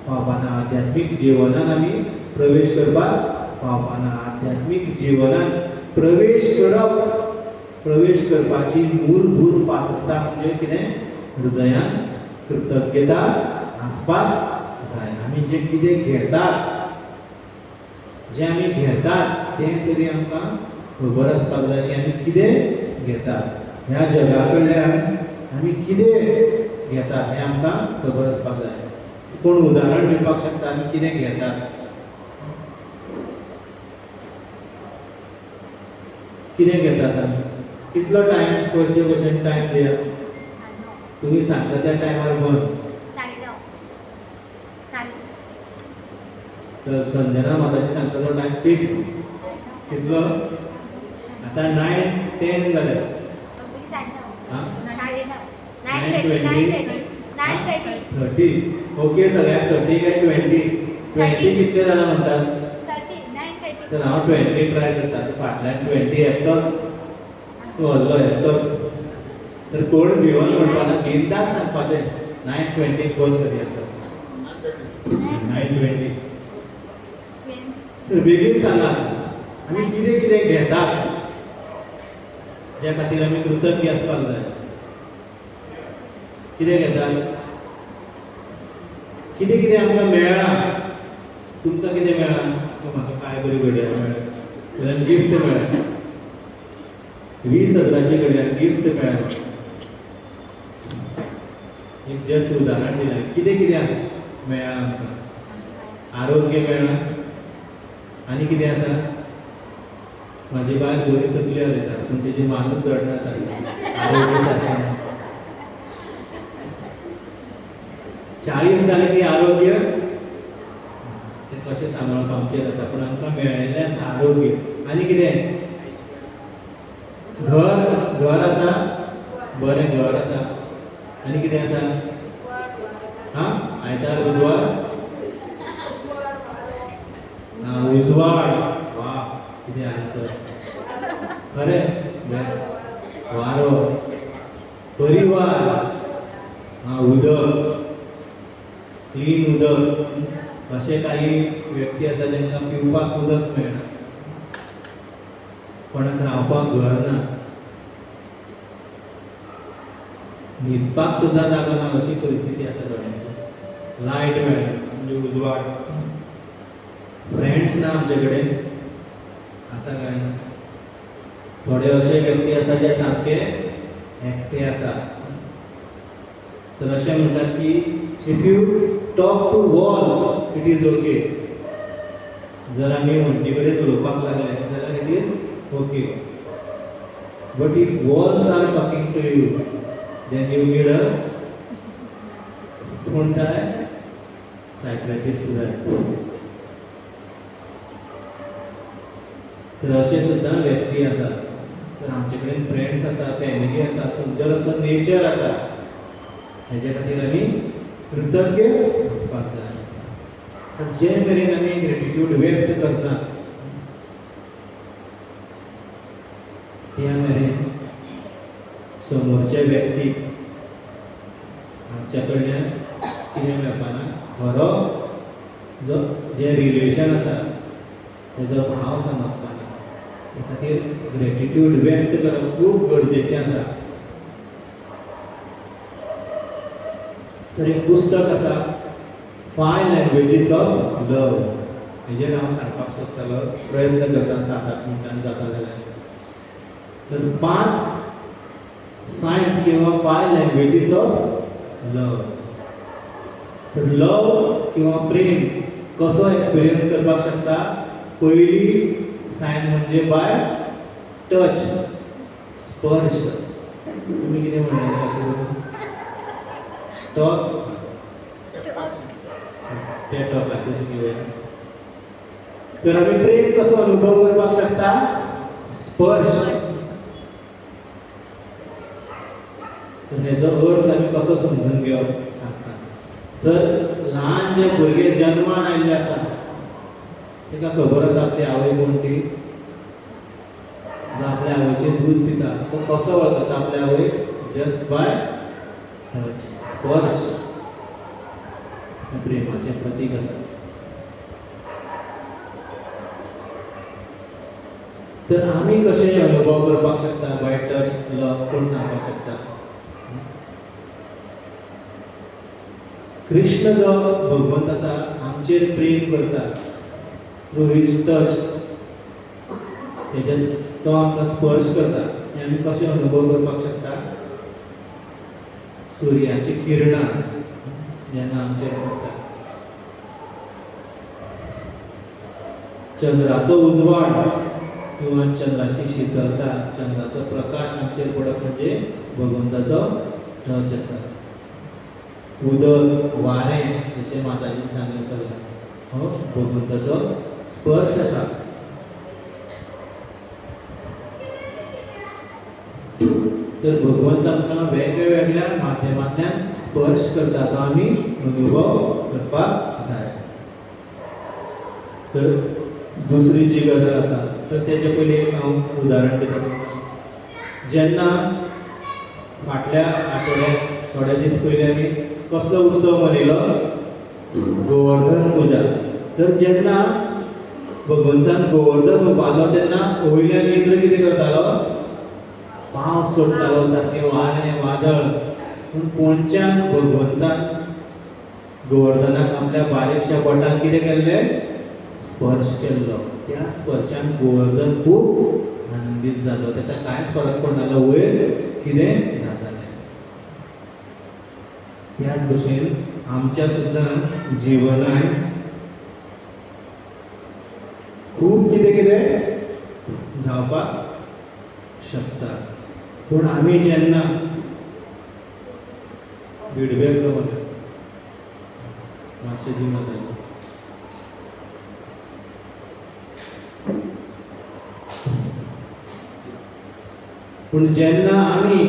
पावपाना. आध्यात्मीक जिवनान आमी प्रवेश करपाक पावपाना. आध्यात्मीक जिवनान प्रवेश करप, प्रवेश करपाची मूलभूत पात्रता म्हणजे कितें? हृदयान कृतज्ञता आसपाक जाय. आमी जें कितें घेतात, जें आमी घेतात तें तरी आमकां खबर आसपाक जाय की आमी कितें घेतात. ह्या जगा कडल्यान आमी कितें घेतात हें आमकां खबर आसपाक जाय. कोण उदाहरण दिवपाक शकता आमी कितें घेतात? कितें घेतात आमी? कितलो टायम पयचे भशेन टायम दिया? तुमी सांगता त्या टायमार बंद. तर संजना माताजी सांगता तो टायम फिक्स कितलो? आतां 9:10 जाले. 9:20 9:30. ओके, सगळ्यांक 30 काय 20? 20 कितले जाणां म्हणटात? तर हांव 20 ट्राय करता. फाटल्यान 20 एकटोच तूं हल्लो एकटोच. तर कोण भिवन म्हणपाना, बिंदास सांगपाचें. 9:20 बंद करया. 9:20. तर बेगीन सांगात आमी कितें कितें घेतात ज्या खातीर आमी कृतज्ञ आसपाक जाय. कितें घेतात? कितें कितें आमकां मेळ्ळां? तुमकां कितें मेळ्ळां? म्हाका काय बरी घडयाळ मेळ्ळें, वयल्यान गिफ्ट मेळ्ळें, 20,000ची घडयाळ गिफ्ट मेळ्ळें. एक जस्ट उदाहरण दिलें. कितें कितें आसा मेळ्ळां आमकां? आरोग्य मेळ्ळां. आनी कितें आसा? म्हाजी बायल बरी तकली उलयता पूण तेजी मानूच जडना सारकें. आरोग्य सारकें 40 जालें की आरोग्य तें कशें सांबाळप आमचेर आसा, पूण आमकां मेळिल्लें आसा आरोग्य. आनी कितें? घर, घर आसा, बरें घर आसा. आनी कितें आसा? हां, आयतार बुधवार उजवाड. वा, कितें आन्सर खरें. वारो, परिवार, हां, उदक, क्लीन उदक. अशे काही व्यक्ती आसा जांकां पिवपाक उदक मेळना, कोणाक रावपाक घर ना, न्हिदपाक सुद्दां जागो ना, अशी परिस्थिती आसा थोड्यांची. लायट मेळना म्हणजे उजवाड. फ्रेंड्स ना आमचे कडेन आसा काय ना? थोडे अशे व्यक्ती आसा जे सामके एकटे आसा. तर अशें म्हणटात की if you talk to walls it is okay. जर आमी वण्टी कडेन उलोवपाक लागले जाल्यार it is okay. But if walls are talking to you then you need a कोण जाय, सायक्रेटिस्ट जाय. तर अशें सुद्दां व्यक्ती आसा. तर आमचे कडेन फ्रेंड्स आसा, फॅमिली आसा, सुंदर असो नेचर आसा, हेजे खातीर आमी कृतज्ञ आसपाक जाय. तर जे मेरेन आमी ग्रेटिट्यूड व्यक्त करना त्या मेरेन समोरच्या व्यक्तीक आमच्या कडल्यान कितें मेळपाना, खरो जो जें रिलेशन आसा तेजो भाव समजपाना. ते खातीर ग्रेटिट्यूड व्यक्त करप खूब गरजेचें आसा. तर एक पुस्तक आसा 5 लँग्वेजीस ऑफ लव, हेजेर हांव सांगपाक सोदतालो, प्रयत्न करता 7-8 मिनटान जाता जाल्यार. तर 5 सायन्स किंवा 5 लँग्वेजीस ऑफ लव. तर लव किंवा प्रेम कसो एक्सपिरियन्स करपाक शकता? पयली सायन म्हणजे बाय टच, स्पर्श. तुमी कितें म्हणटाले अशें करून टॉक, त्या टॉकाचेर घेवया. तर आमी प्रेम कसो अनुभव करपाक शकता? स्पर्श. तर हेजो अर्थ आमी कसो समजून घेवप सांगता. तर ल्हान जे भुरगे जन्मान आयिल्ले आसा ताका खबर आसा आपली आवय कोण ती, जो आपल्या आवयचें दूद पिता तो कसो वळखता आपल्या आवयक? जस्ट बाय टच, स्पर्श. प्रेमाचें प्रतीक आसा. तर आमी कशें अनुभव करपाक शकता बाय टच लव? कोण सांगपाक शकता? कृष्ण जो भगवंत आसा आमचेर प्रेम करता थ्रू his touch, तेजे तो आमकां स्पर्श करता. हें आमी कशें अनुभव करपाक शकता? सुर्याची किरणां जेन्ना आमचेर पडटा, चंद्राचो उजवाड किंवा चंद्राची शीतलता, चंद्राचो प्रकाश आमचेर पडप म्हणजे भगवंताचो टच आसा. उदक, वारें, जशें माताजीन सांगलें सगळें, हो भगवंताचो स्पर्श आसा. तर भगवंत आमकां वेगळ्या माध्यमांतल्यान स्पर्श करता, तो आमी अनुभव करपाक जाय. तर दुसरी जी गजाल आसा, तर तेजे पयलीं एक हांव उदाहरण दिता. जेन्ना फाटल्या आठवड्याक थोडे दीस पयलीं आमी कसलो उत्सव मनयलो? गोवर्धन पुजा. तर जेन्ना भगवंतान गोवर्धन उबारलो तेन्ना वयल्यान इंद्र कितें करतालो? पावस सोडटालो, सारकें वारें वादळ. पूण कोणच्यान भगवंतान गोवर्धनाक आपल्या बारीकशा बोटान कितें केल्लें? स्पर्श केल्लो. त्या स्पर्शान गोवर्धन खूब आनंदीत जालो, ताका कांयच फरक पडनालो वयर कितें जातालें. त्याच भशेन आमच्या सुद्दां जिवनांत खूब कितें कितें जावपाक शकता. पूण आमी जेन्ना विडबॅक दवरता मातशें दी माताजी, पूण जेन्ना आमी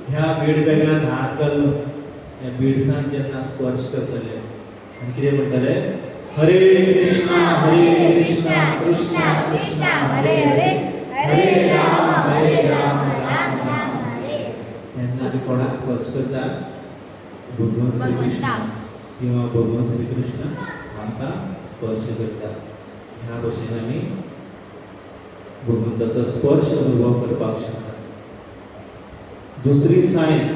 ह्या बीड बॅगान हात घालून ह्या बिडसान जेन्ना स्पर्श करतले आनी कितें म्हणटले? हरे कृष्णा हरे कृष्णा कृष्णा कृष्णा हरे हरे, हरे राम हरे राम राम राम हरे. तेन्ना आमी कोणाक स्पर्श करता? भगवान श्री कृष्ण किंवा भगवान श्री कृष्ण आमकां स्पर्श करता. ह्या भशेन आमी भगवंताचो स्पर्श अनुभव करपाक शकता. दुसरी सायन,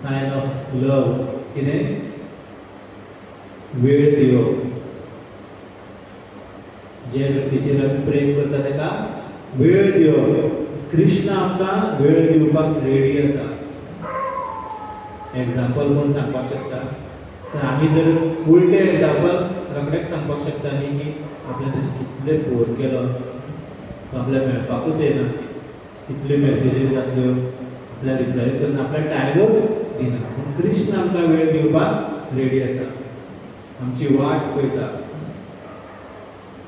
सायन ऑफ लव कितें? वेळ दिवप. जे व्यक्तीचेर आमी प्रेम करता ताका वेळ दिवप. कृष्ण आमकां वेळ दिवपाक रेडी आसा. एग्जाम्पल कोण सांगपाक शकता? तर आमी जर उलटें एग्जाम्पल रोखडेंच सांगपाक शकता न्ही की आपल्या ताणें कितले फोन केलो तो आपल्याक मेळपाकूच येना. कितल्यो मॅसेजीस जातल्यो, आपल्या रिप्लाय करना, आपल्या टायमूच दिना. पूण कृष्ण आमकां वेळ दिवपाक रेडी आसा, आमची वाट पळयता.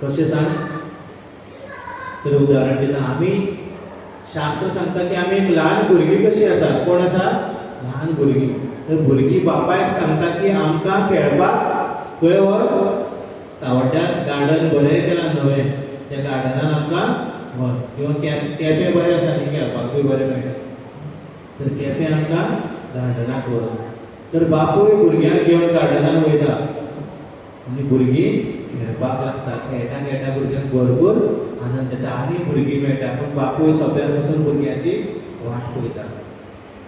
कशें सांग तर उदाहरण दिता. आमी शास्त्र सांगता की आमी एक ल्हान भुरगीं कशी आसा. कोण आसा? ल्हान भुरगीं. तर भुरगीं बापायक सांगता की आमकां खेळपाक खंय व्हर, सावड्ड्यार गार्डन बरें केलां नवें, त्या गार्डनान आमकां व्हर, किंवा केपें बरें आसा न्ही, खेळपाकूय बरें मेळटा, तर केपें आमकां गार्डनाक व्हर. तर बापूय भुरग्यांक घेवन गार्डनान वयता आनी भुरगीं खेळपाक लागता. खेळटा खेळटा भुरग्यांक भरपूर आनंद येता आनी भुरगीं मेळटा. पूण बापूय सोप्यार बसून भुरग्यांची वाट पळयता.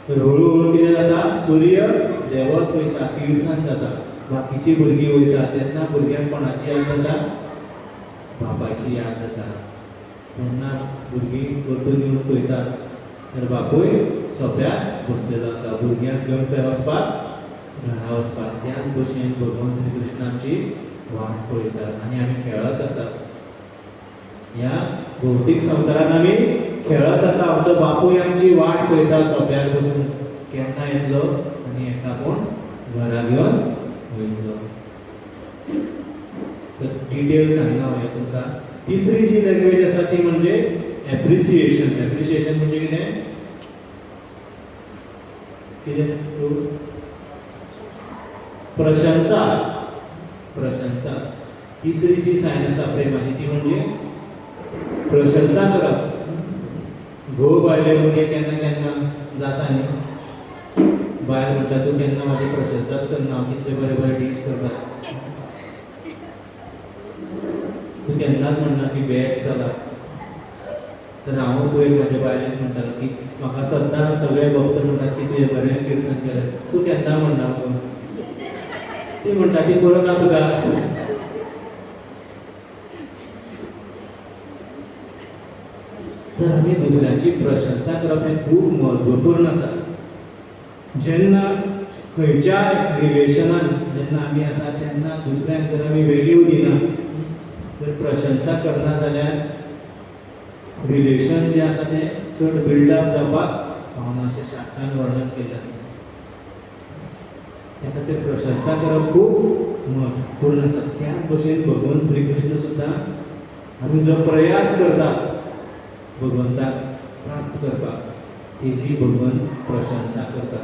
तर हळू हळू कितें जाता, सूर्य देंवत वयता, तिळसांज जाता, बाकीची भुरगीं वयता. तेन्ना भुरग्यांक कोणाची याद जाता? बापायची याद जाता. तेन्ना भुरगीं परतून येवन पळयतात तर बापूय सोप्यार बसलेलो आसा, भुरग्यांक घेवन खंय वचपाक, घरा वचपाक. त्याच भशेन भगवान श्री कृष्ण आमची वाट पळयतात आनी आमी खेळत आसात. ह्या भौतीक संवसारान आमी खेळत आसा. आमचो बापूय आमची वाट पळयता सोप्यार बसून, केन्ना येतलो आनी हेका कोण घरा घेवन वयतलो. तर डिटेल सांगना हांवें तुमकां. तिसरी जी लँग्वेज आसा ती म्हणजे एप्रिसिएशन. एप्रिसिएशन म्हणजे कितें? कितें? प्रशंसा. प्रशंसा. तिसरी जी सायन आसा प्रेमाची ती म्हणजे प्रशंसा करप. घोव बायले मदीं केन्ना केन्ना जाता न्ही, बायल म्हणटा तूं केन्ना म्हाजी प्रशंसाच करना, हांव कितले बरे बरे डीश करता, तूं केन्नाच म्हणना की बेस्ट जाला. तर हांव पयर म्हज्या बायलेक म्हणटालो की म्हाका सद्दां सगळे भक्त म्हणटात की तुवें बरें किर्तन केलें, तूं केन्ना म्हणना म्हणून. ती म्हणटा ती बरो ना तुका. तर आमी दुसऱ्यांची प्रशंसा करप हें खूब म्हत्वपूर्ण आसा. जेन्ना खंयच्या रिलेशनान जेन्ना आमी आसा तेन्ना दुसऱ्यांक जर आमी वेल्यू दिना, जर प्रशंसा करना जाल्यार रिलेशन जें आसा तें चड बिल्डअप जावपाक पावना अशें शास्त्रान वर्णन केल्लें आसा. त्या खातीर प्रशंसा करप खूब म्हत्वपूर्ण आसा. त्याच भशेन भगवान श्रीकृष्ण सुद्दां आमी जो प्रयास करता भगवंताक प्राप्त करपाक, तेजी भगवान प्रशंसा करता.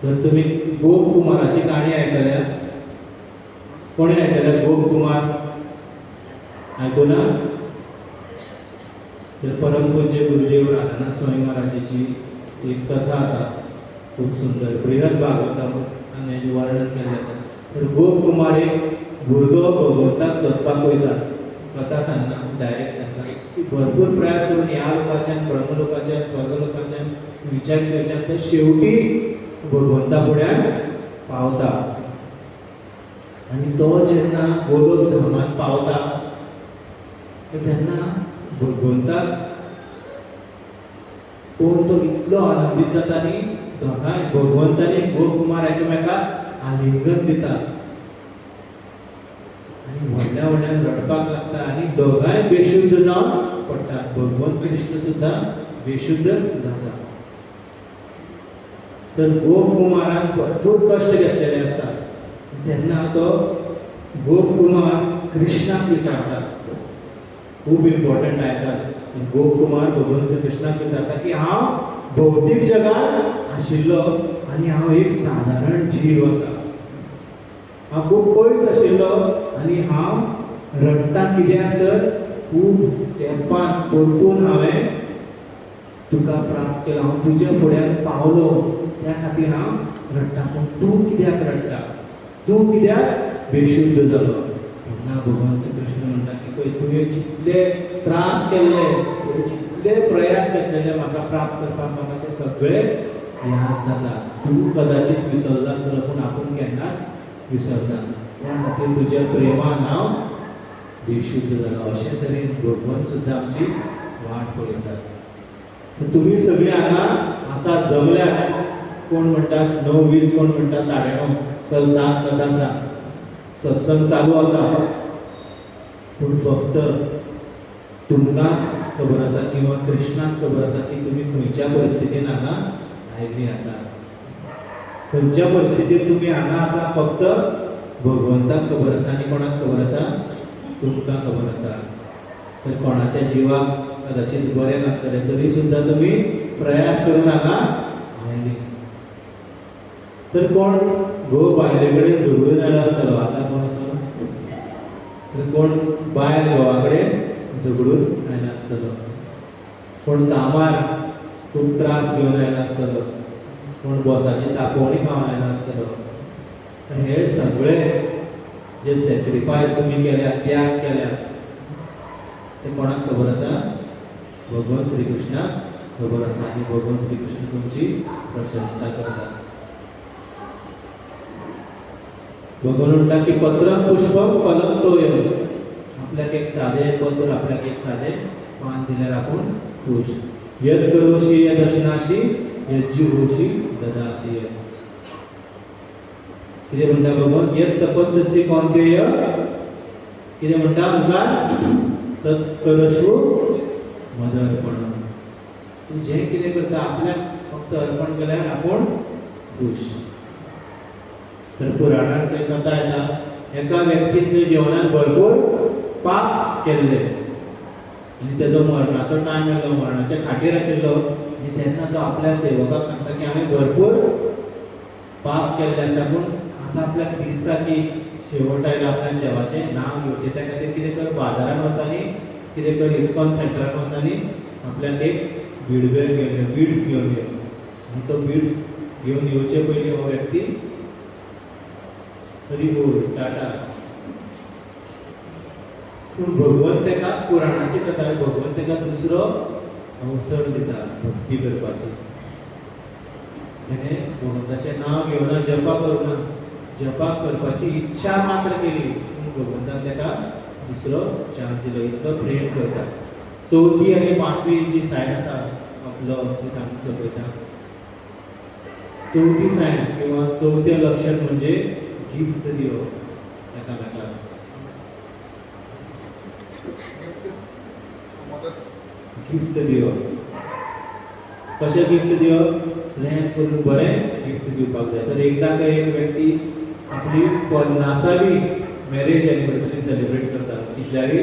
तर तुमी गोप कुमाराची काणी आयकल्या? कोणी आयकल्या गोप कुमार? आयकुना? तर परमपूज्य गुरुदेव राधानाथ स्वामी महाराजाची एक कथा आसा खूब सुंदर, बृहद भागवतान हेजें वर्णन केल्लें आसा. तर गोप कुमार एक भुरगो भगवंताक सोदपाक वयता. कथा सांगना, डायरेक्ट सांगना की भरपूर प्रयास करून ह्या लोकांच्यान, ब्रह्मलोकाच्यान, स्वर्गलोकाच्यान खंयच्यान खंयच्यान तर शेवटी भगवंता फुड्यान पावता. आनी तो जेन्ना गोलोक धामांत पावता तर तेन्ना भगवंताक पळोवन तो इतलो आनंदीत जाता न्ही, दोगांय भगवंत आनी गोपकुमार एकामेकाक आलिंगन दितात आनी व्हडल्या व्हडल्यान रडपाक लागता आनी दोगांय बेशुद्ध जावन पडटात. भगवंत कृष्ण सुद्दां बेशुद्ध जाता. तर गोपकुमारान भरपूर कश्ट घेतलेले आसता. तेन्ना तो गोपकुमार कृष्णाक विचारता, खूब इम्पॉर्टंट आयकात, गोपकुमार भगवान श्री कृष्णाक विचारता की हांव भौतीक जगांत आशिल्लो आनी हांव एक सादारण जीव आसा, हांव खूब पयस आशिल्लो आनी हांव रडटा कित्याक तर खूब तेंपान परतून हांवें तुका प्राप्त केलो, हांव तुज्या फुड्यान पावलो, त्या खातीर हांव रडटा. पूण तूं कित्याक रडटा, तूं कित्याक बेशुद्ध जालो? तेन्ना भगवान श्री कृष्ण म्हणटा की पळय तुवें जितले त्रास केल्ले, जितले प्रयास घेतलेले म्हाका प्राप्त करपाक, म्हाका ते सगळे याद जाता. तूं कदाचित विसरलो आसतलो पूण आपूण केन्नाच विसरना. त्या खातीर तुज्या प्रेमान हांव बेशुद्ध जालो. अशे तरेन भगवंत सुद्दां आमची वाट पळयतात. तुमी सगळीं हांगा आसा जमल्यात, कोण म्हणटा 9:20, कोण म्हणटा 9:30, चल 7 कथा आसा, सत्संग चालू आसा, पूण फक्त तुमकांच खबर आसा किंवा कृष्णाक खबर आसा की तुमी खंयच्या परिस्थितीन हांगा आयिल्लीं आसा, खंयच्या परिस्थितीन तुमी हांगा आसा फक्त भगवंताक खबर आसा आनी कोणाक खबर आसा? तुमकां खबर आसा. तर कोणाच्या जिवाक कदाचित बरें नासतलें तरी सुद्दां तुमी प्रयास करून हांगा आयली. तर कोण घोव बायले कडेन झगडून आयलो आसतलो, आसा कोण असो? तर कोण बायल घोवा कडेन झगडून आयलो आसतलो, कोण कामार खूब त्रास घेवन आयलो आसतलो, कोण बॉसाची तापोवणी खावन आयलो आसतलो. तर हे सगळे जे सॅक्रिफायस तुमी केल्या, त्याग केल्या, ते कोणाक खबर आसा? भगवान श्रीकृष्णाक खबर आसा आनी भगवान श्रीकृष्ण तुमची प्रशंसा करता. भगवान म्हणटा की पत्रम पुष्पम फलम तोयम, आपल्याक एक सादें पत्र, आपल्याक एक सादें पान दिल्यार आपूण खूश. यद करोशी यद अश्नाशी यद जुहोशी ददाशी यद. कितें म्हणटा भगवान? यद तपस्यसी कौंतेय, कितें म्हणटा मुखार? तत्करस्व मदर्पण. तूं जें कितें करता आपल्याक फक्त अर्पण केल्यार आपूण खूश. तर पुराणांत थंय कथा येता, एका व्यक्तीन जिवनांत भरपूर पाप केल्ले आनी तेजो मरणाचो टायम आयलो, मरणाच्या खाटीर आशिल्लो आनी तेन्ना तो आपल्या सेवकाक सांगता की हांवें भरपूर पाप केल्ले आसा, पूण आतां आपल्याक दिसता की शेवट आयलो, आपल्याक देवाचें नांव घेवचें. त्या खातीर कितें कर, बाजारान वच आनी कितें कर, इस्कॉन सेंटरान वच आनी आपल्याक एक बीडबॅग घेवन यो, बीड्स घेवन यो. आनी तो बीड्स घेवन येवचे पयलीं हो व्यक्ती तरी बोल टाटा. पूण भगवंत तेका, पुराणाची कथा, भगवंत तेका दुसरो अवसर दिता भक्ती करपाची. तेणें भगवंताचें नांव घेवना, जपा करुना, जपा करपाची इच्छा मात्र केली, पूण भगवंतान तेका दुसरो चान्स दिलो. इतलो प्रेम करता. चवथी आनी पांचवी जी सायन आसा ऑफ लव ती सांगून सोंपयता. चवथी सायन किंवा चवथें लक्षण म्हणजे गिफ्ट दिवप एकामेकाक. गिफ्ट दिवप. कशें गिफ्ट दिवप? प्लॅन करून बरें गिफ्ट दिवपाक जाय. तर एकदां खंय एक व्यक्ती आपली 50वी मॅरेज एनिवर्सरी सेलिब्रेट करता, कितल्यावी?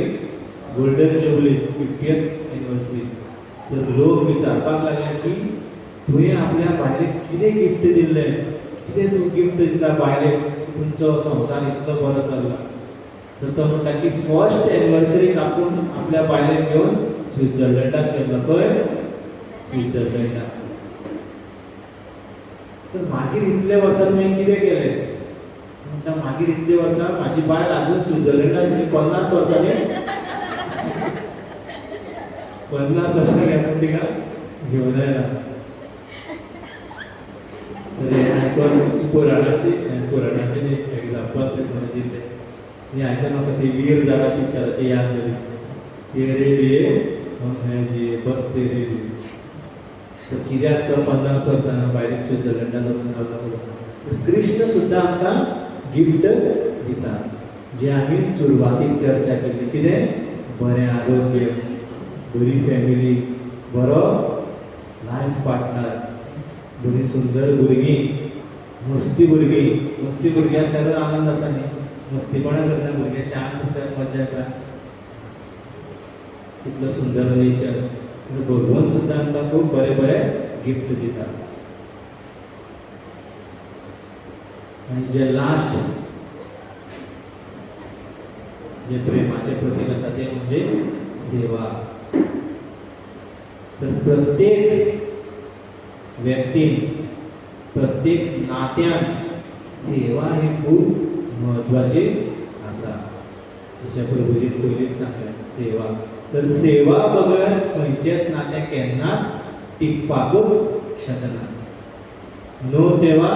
Golden jubilee, 50th anniversary. तर लोक विचारपाक लागले की तुवें आपल्या बायलेक कितें गिफ्ट दिल्लें, कितें तूं गिफ्ट दिता बायलेक, तुमचो संवसार इतलो बरो चल्ला. तर तो म्हणटा की फर्स्ट एनिवर्सरीक आपूण आपल्या बायलेक घेवन स्विट्झर्लंडाक गेल्लो. खंय? स्विट्झर्लंडाक. तर मागीर इतले वर्सां तुवें कितें केलें? म्हणटा मागीर इतले वर्सां म्हाजी बायल आजून स्विट्झर्लंडाक आशिल्ली, 50 वर्सांनी, 50 वर्सांनी आपूण तिका घेवन आयला. तर हें आयकून पुराणाची, पुराणाचें एग्जाम्पल तें दिल्लें आनी आयकून म्हाका ती वीर जारा पिक्चराची याद जाली. तेरे लिए हम हैं जिये, बस तेरे लिए. तर कित्याक तो 50 वर्सां बायलेक स्विट्झर्लंडाक वचून रावला. तर कृष्ण सुद्दां आमकां गिफ्ट दिता, जे आमी सुरवातीक चर्चा केल्ली. कितें? बरें आरोग्य, बरी फॅमिली, बरो लायफ पार्टनर, बरी सुंदर भुरगीं, मस्ती भुरगीं. मस्ती भुरगीं आसल्यार आनंद आसा न्ही, मस्तीपणां करता भुरगें, शांत उरतात, मज्जा येता. इतलो सुंदर नेचर. भगवंत सुद्दां आमकां खूब बरे बरे गिफ्ट दिता. आनी जे लास्ट जे प्रेमाचें प्रतीक आसा तें म्हणजे सेवा. तर प्रत्येक व्यक्तीन, प्रत्येक नात्यान सेवा ही खूब म्हत्वाची आसा. जशें प्रभुजीन पयलींच सांगलें, सेवा. तर सेवा बगर खंयचेंच नातें केन्नाच टिकपाकूच शकना. नो सेवा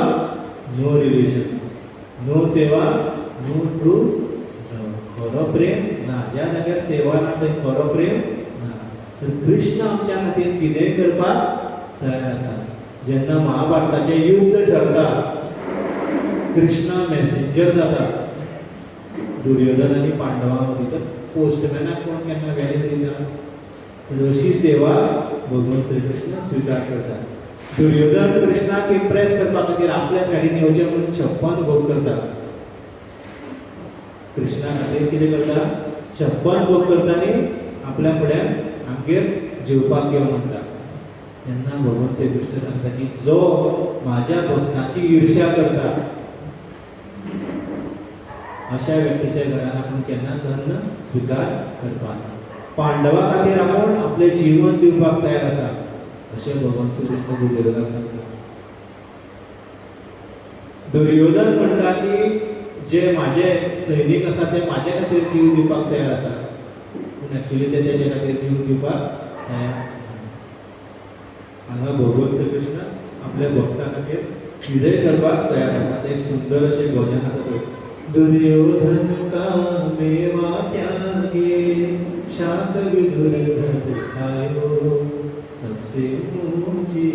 नो रिलेशन, नो सेवा नो ट्रू लव. खरो प्रेम ना, ज्या जाग्यार सेवा ना थंय खरो प्रेम ना. तर कृष्ण आमच्या खातीर कितेंय करपाक तयार आसा. जेन्ना महाभारताचें युद्ध ठरता, कृष्ण मॅसेंजर जाता दुर्योधन आनी पांडवां मदीं. तर पोस्टमॅनाक कोण केन्ना व्हॅल्यू दिना. तर अशी सेवा भगवान श्रीकृष्ण स्विकार करता. दुर्योधन कृष्णाक इम्प्रेस करपा खातीर आपल्या सायडीन येवचें म्हणून 56 भोग करता. कृष्णा खातीर कितें करता? 56 भोग करता आनी आपल्या फुड्यान आमगेर जेवपाक यो म्हणटा. तेन्ना भगवान श्रीकृष्ण सांगता की जो माझ्या भक्ताची ईर्ष्या करता अशा व्यक्तीच्या घरान आपण केन्नाच अन्न स्विकार करपाक. पांडवा खातीर आपण आपलें जीवन दिवपाक तयार आसा अशें भगवान श्रीकृष्ण दुर्योधनाक सांगता. दुर्योधन म्हणटा की जे माझे सैनीक आसा ते माझ्या खातीर जीव दिवपाक तयार आसा, पूण एक्चुली ते तेजे खातीर जीव दिवपाक तयार. हांगा भगवान श्रीकृष्ण आपल्या भक्ता खातीर कितेंय करपाक तयार आसा. एक सुंदर अशें भजन आसा पळय, दुर्योधन का मेवा त्यागे शाक विदुर घर खायो सबसे ऊंची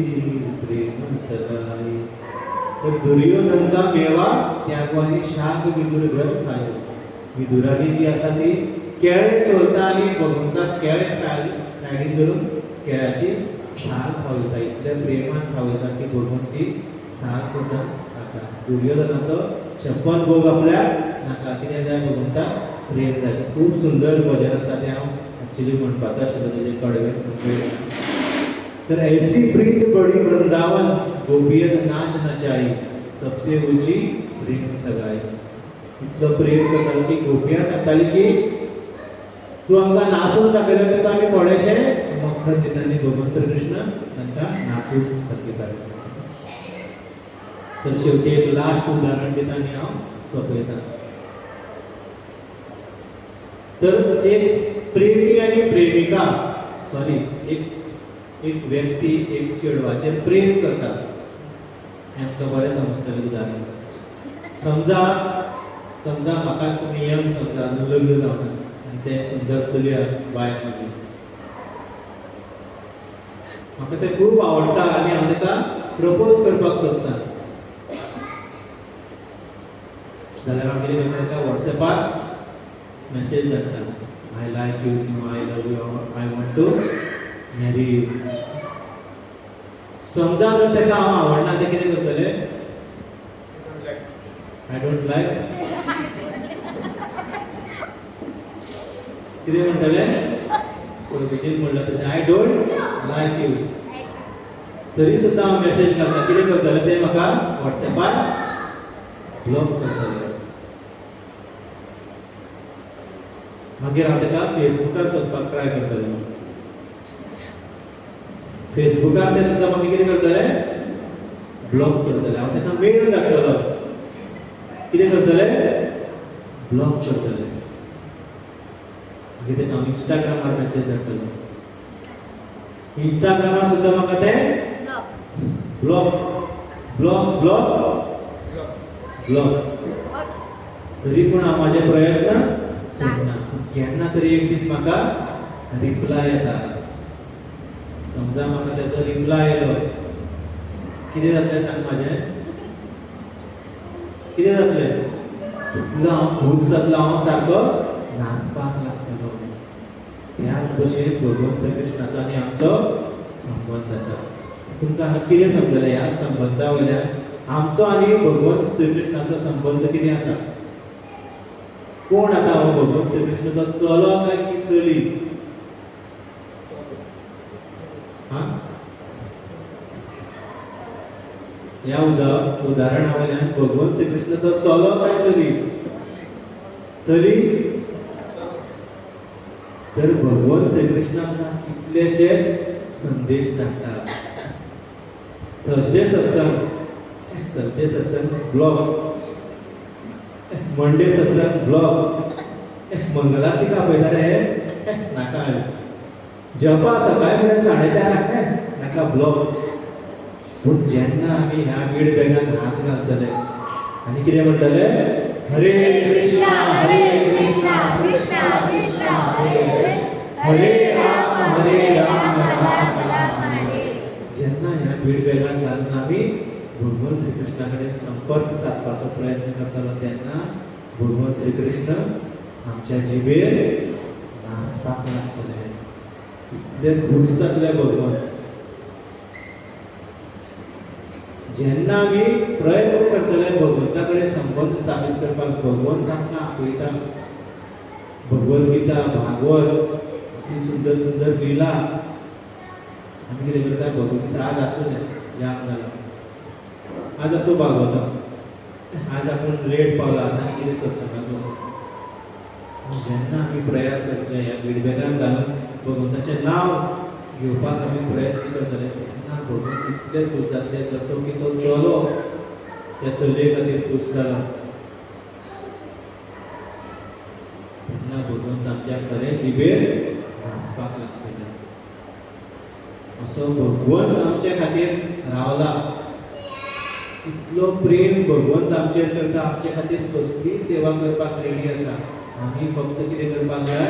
प्रेम सगाई. तर दुर्योधन का मेवा त्यागो आनी शाक विदुर घर खायो. विदुरानी जी आसा ती केळें सोलता आनी भगवंताक केळें सायडीन धरून केळ्याची साल खावयता. इतल्या प्रेमान खावयता की भगवंत ती साल सुद्दां खाता. दुर्योधनाचो 56 भोग आपल्याक नाका, कितें जाय भगवंताक प्रेम जाय. खूब सुंदर भजन आसा तें हांव एक्चुली म्हणपाचो आशिल्लो तेजें कडवें. तर ऐसी प्रीत बड़ी वृंदावन गोपियत नाच नचाई सबसे ऊंची प्रेम सगाई. इतलो प्रेम करतालो की गोपियां सांगताली की तूं आमकां नाचून दाखयल्यार तुका आमी थोडेशें मक्खन दिता आनी भगवान श्रीकृष्ण तांकां नाचून दाखयता. तर शेवटी एक लास्ट उदाहरण दिता आनी हांव सोंपयता. तर एक प्रेमी आनी प्रेमिका, सॉरी, एक व्यक्ती एक चेडवाचेर प्रेम करता. हें आमकां बरें समजतलें उदाहरण. समजा समजा म्हाका तुमी यंग समजा अजून लग्न जावना आनी तें सुंदर चली बायल म्हजी, म्हाका तें खूब आवडटा आनी हांव ताका प्रपोज करपाक सोदता. जाल्यार हांव कितें करता, ताका वॉट्सएपार मॅसेज धाडटा, I like you किंवा I love you, I want to marry you. समजा जर ताका हांव आवडना तें कितें करतलें? I don't like कितें म्हणटलें? पयलीं म्हणलां तशें I don't like you. तरी सुद्दां हांव मॅसेज घालता, कितें करतलें तें म्हाका वॉट्सएपार ब्लॉक करतलें. मागीर हांव ताका फेसबुकार सोदपाक ट्राय करतलें. फेसबुकार ते सुद्दां म्हाका कितें करतलें? ब्लॉक करतलें. हांव ताका मेल धाडटलो, कितें करतलें? ब्लॉक करतलें. मागीर ताका हांव इंस्टाग्रामार मॅसेज धाडटलो, इंस्टाग्रामार सुद्दां म्हाका ते ब्लॉक ब्लॉक ब्लॉक ब्लॉक. तरी पूण हांव म्हाजे प्रयत्न सोडना. केन्ना तरी एक दीस म्हाका रिप्लाय येता. समजा म्हाका तेजो रिप्लाय येयलो, कितें जातलें सांग म्हाजें? कितें जातलें? इतलो हांव खूश जातलो, हांव सारको नाचपाक लागतलो. त्याच भशेन भगवान श्रीकृष्णाचो आनी आमचो संबंद आसा. तुमकां हांगा कितें समजलें? ह्या संबंदा वयल्यान आमचो आनी भगवान श्रीकृष्णाचो संबंद कितें आसा? कोण आतां हो भगवान श्रीकृष्णाचो चलो काय की चली? ह्या उदाहरणा वयल्यान भगवान श्रीकृष्णाचो चलो काय चली? चली. तर भगवान श्रीकृष्ण आमकां कितलेशेच संदेश धाडटा. थर्सडे सत्संग, थर्सडे सत्संग ब्लॉक, मंडे सत्संग ब्लॉक, मंगलारतीक आपयता रे नाका, जपा सकाळी फुडें 4:30 नाका, ब्लॉक. पूण जेन्ना आमी ह्या बीड बॅगान हात घालतले आनी कितें म्हणटले? हरे कृष्णा हरे कृष्णा कृष्णा कृष्णा हरे हरे, हरे राम हरे राम राम राम हरे. जेन्ना ह्या बीड बॅगान घालून आमी भगवान श्रीकृष्णा कडेन संपर्क सादपाचो प्रयत्न करतलो तेन्ना भगवान श्रीकृष्ण आमच्या जिबेर नाचपाक लागतले. इतले खूश जातले भगवंत. जेन्ना आमी प्रयत्न करतले भगवंता कडेन संबंद स्थापीत करपाक, भगवंत आमकां आपयता. भगवद्गीता, भागवत, अती सुंदर सुंदर लिला. आमी कितें करता, भगवद्गीता आज आसूं जाम जाला, आज आसूं भागवता, आज आपूण लेट पावला, आतां कितें सत्संगात वचूं. जेन्ना आमी प्रयास करतले ह्या विडबॅगान घालून भगवंताचें नांव घेवपाक आमी प्रयत्न करतले, तेन्ना भगवंत इतले खूश जातले जसो की तो चलो त्या चलये खातीर खूश जाला. तेन्ना भगवंत आमच्या खरें जिबेर घांसपाक लागतले. असो भगवंत आमचे खातीर रावला. इतलो प्रेम भगवंत आमचेर करता, आमचे खातीर कसलीय सेवा करपाक रेडी आसा. आमी फक्त कितें करपाक जाय,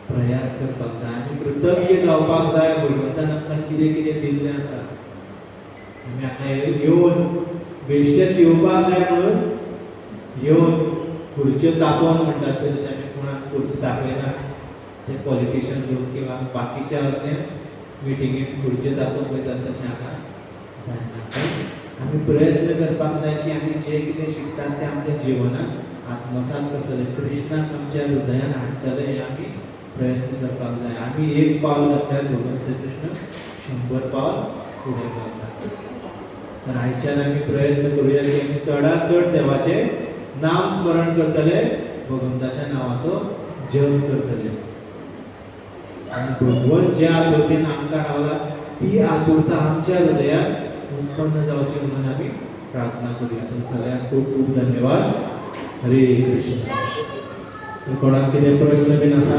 प्रयास करपाक जाय. आमी कृतज्ञ जावपाक जाय भगवंतान आमकां कितें कितें दिल्लें आसा. आमी आतां येवन बेश्टेच येवपाक जाय म्हणून येवन खुर्च्यो तापोवन म्हणटात ते, तशें आमी कोणाक खुर्ची तापयना. ते पॉलिटिशियन लोक किंवा बाकीच्या मिटिंगेक खुर्च्यो तापोवन वयतात, तशें हांगा जायना. आमी प्रयत्न करपाक जाय की आमी जें कितें शिकतात तें आमच्या जिवनात आत्मसात करतले, कृष्णाक आमच्या हृदयान हाडटले, हें आमी प्रयत्न करपाक जाय. आमी एक पावल घातल्यार भगवान श्रीकृष्ण 100 पावल फुडें घालता. तर आयच्यान आमी प्रयत्न करुया की आमी चडांत चड देवाचें नाम स्मरण करतले, भगवंताच्या नांवाचो जप करतले. आनी भगवंत ज्या आतुरतेन आमकां रावला ती आतुरता आमच्या हृदयात उत्पन्न जावची म्हणून आमी प्रार्थना करुया. तर सगळ्यांक खूब खूब धन्यवाद. हरे कृष्ण. कोणाक कितें प्रश्न बीन आसा?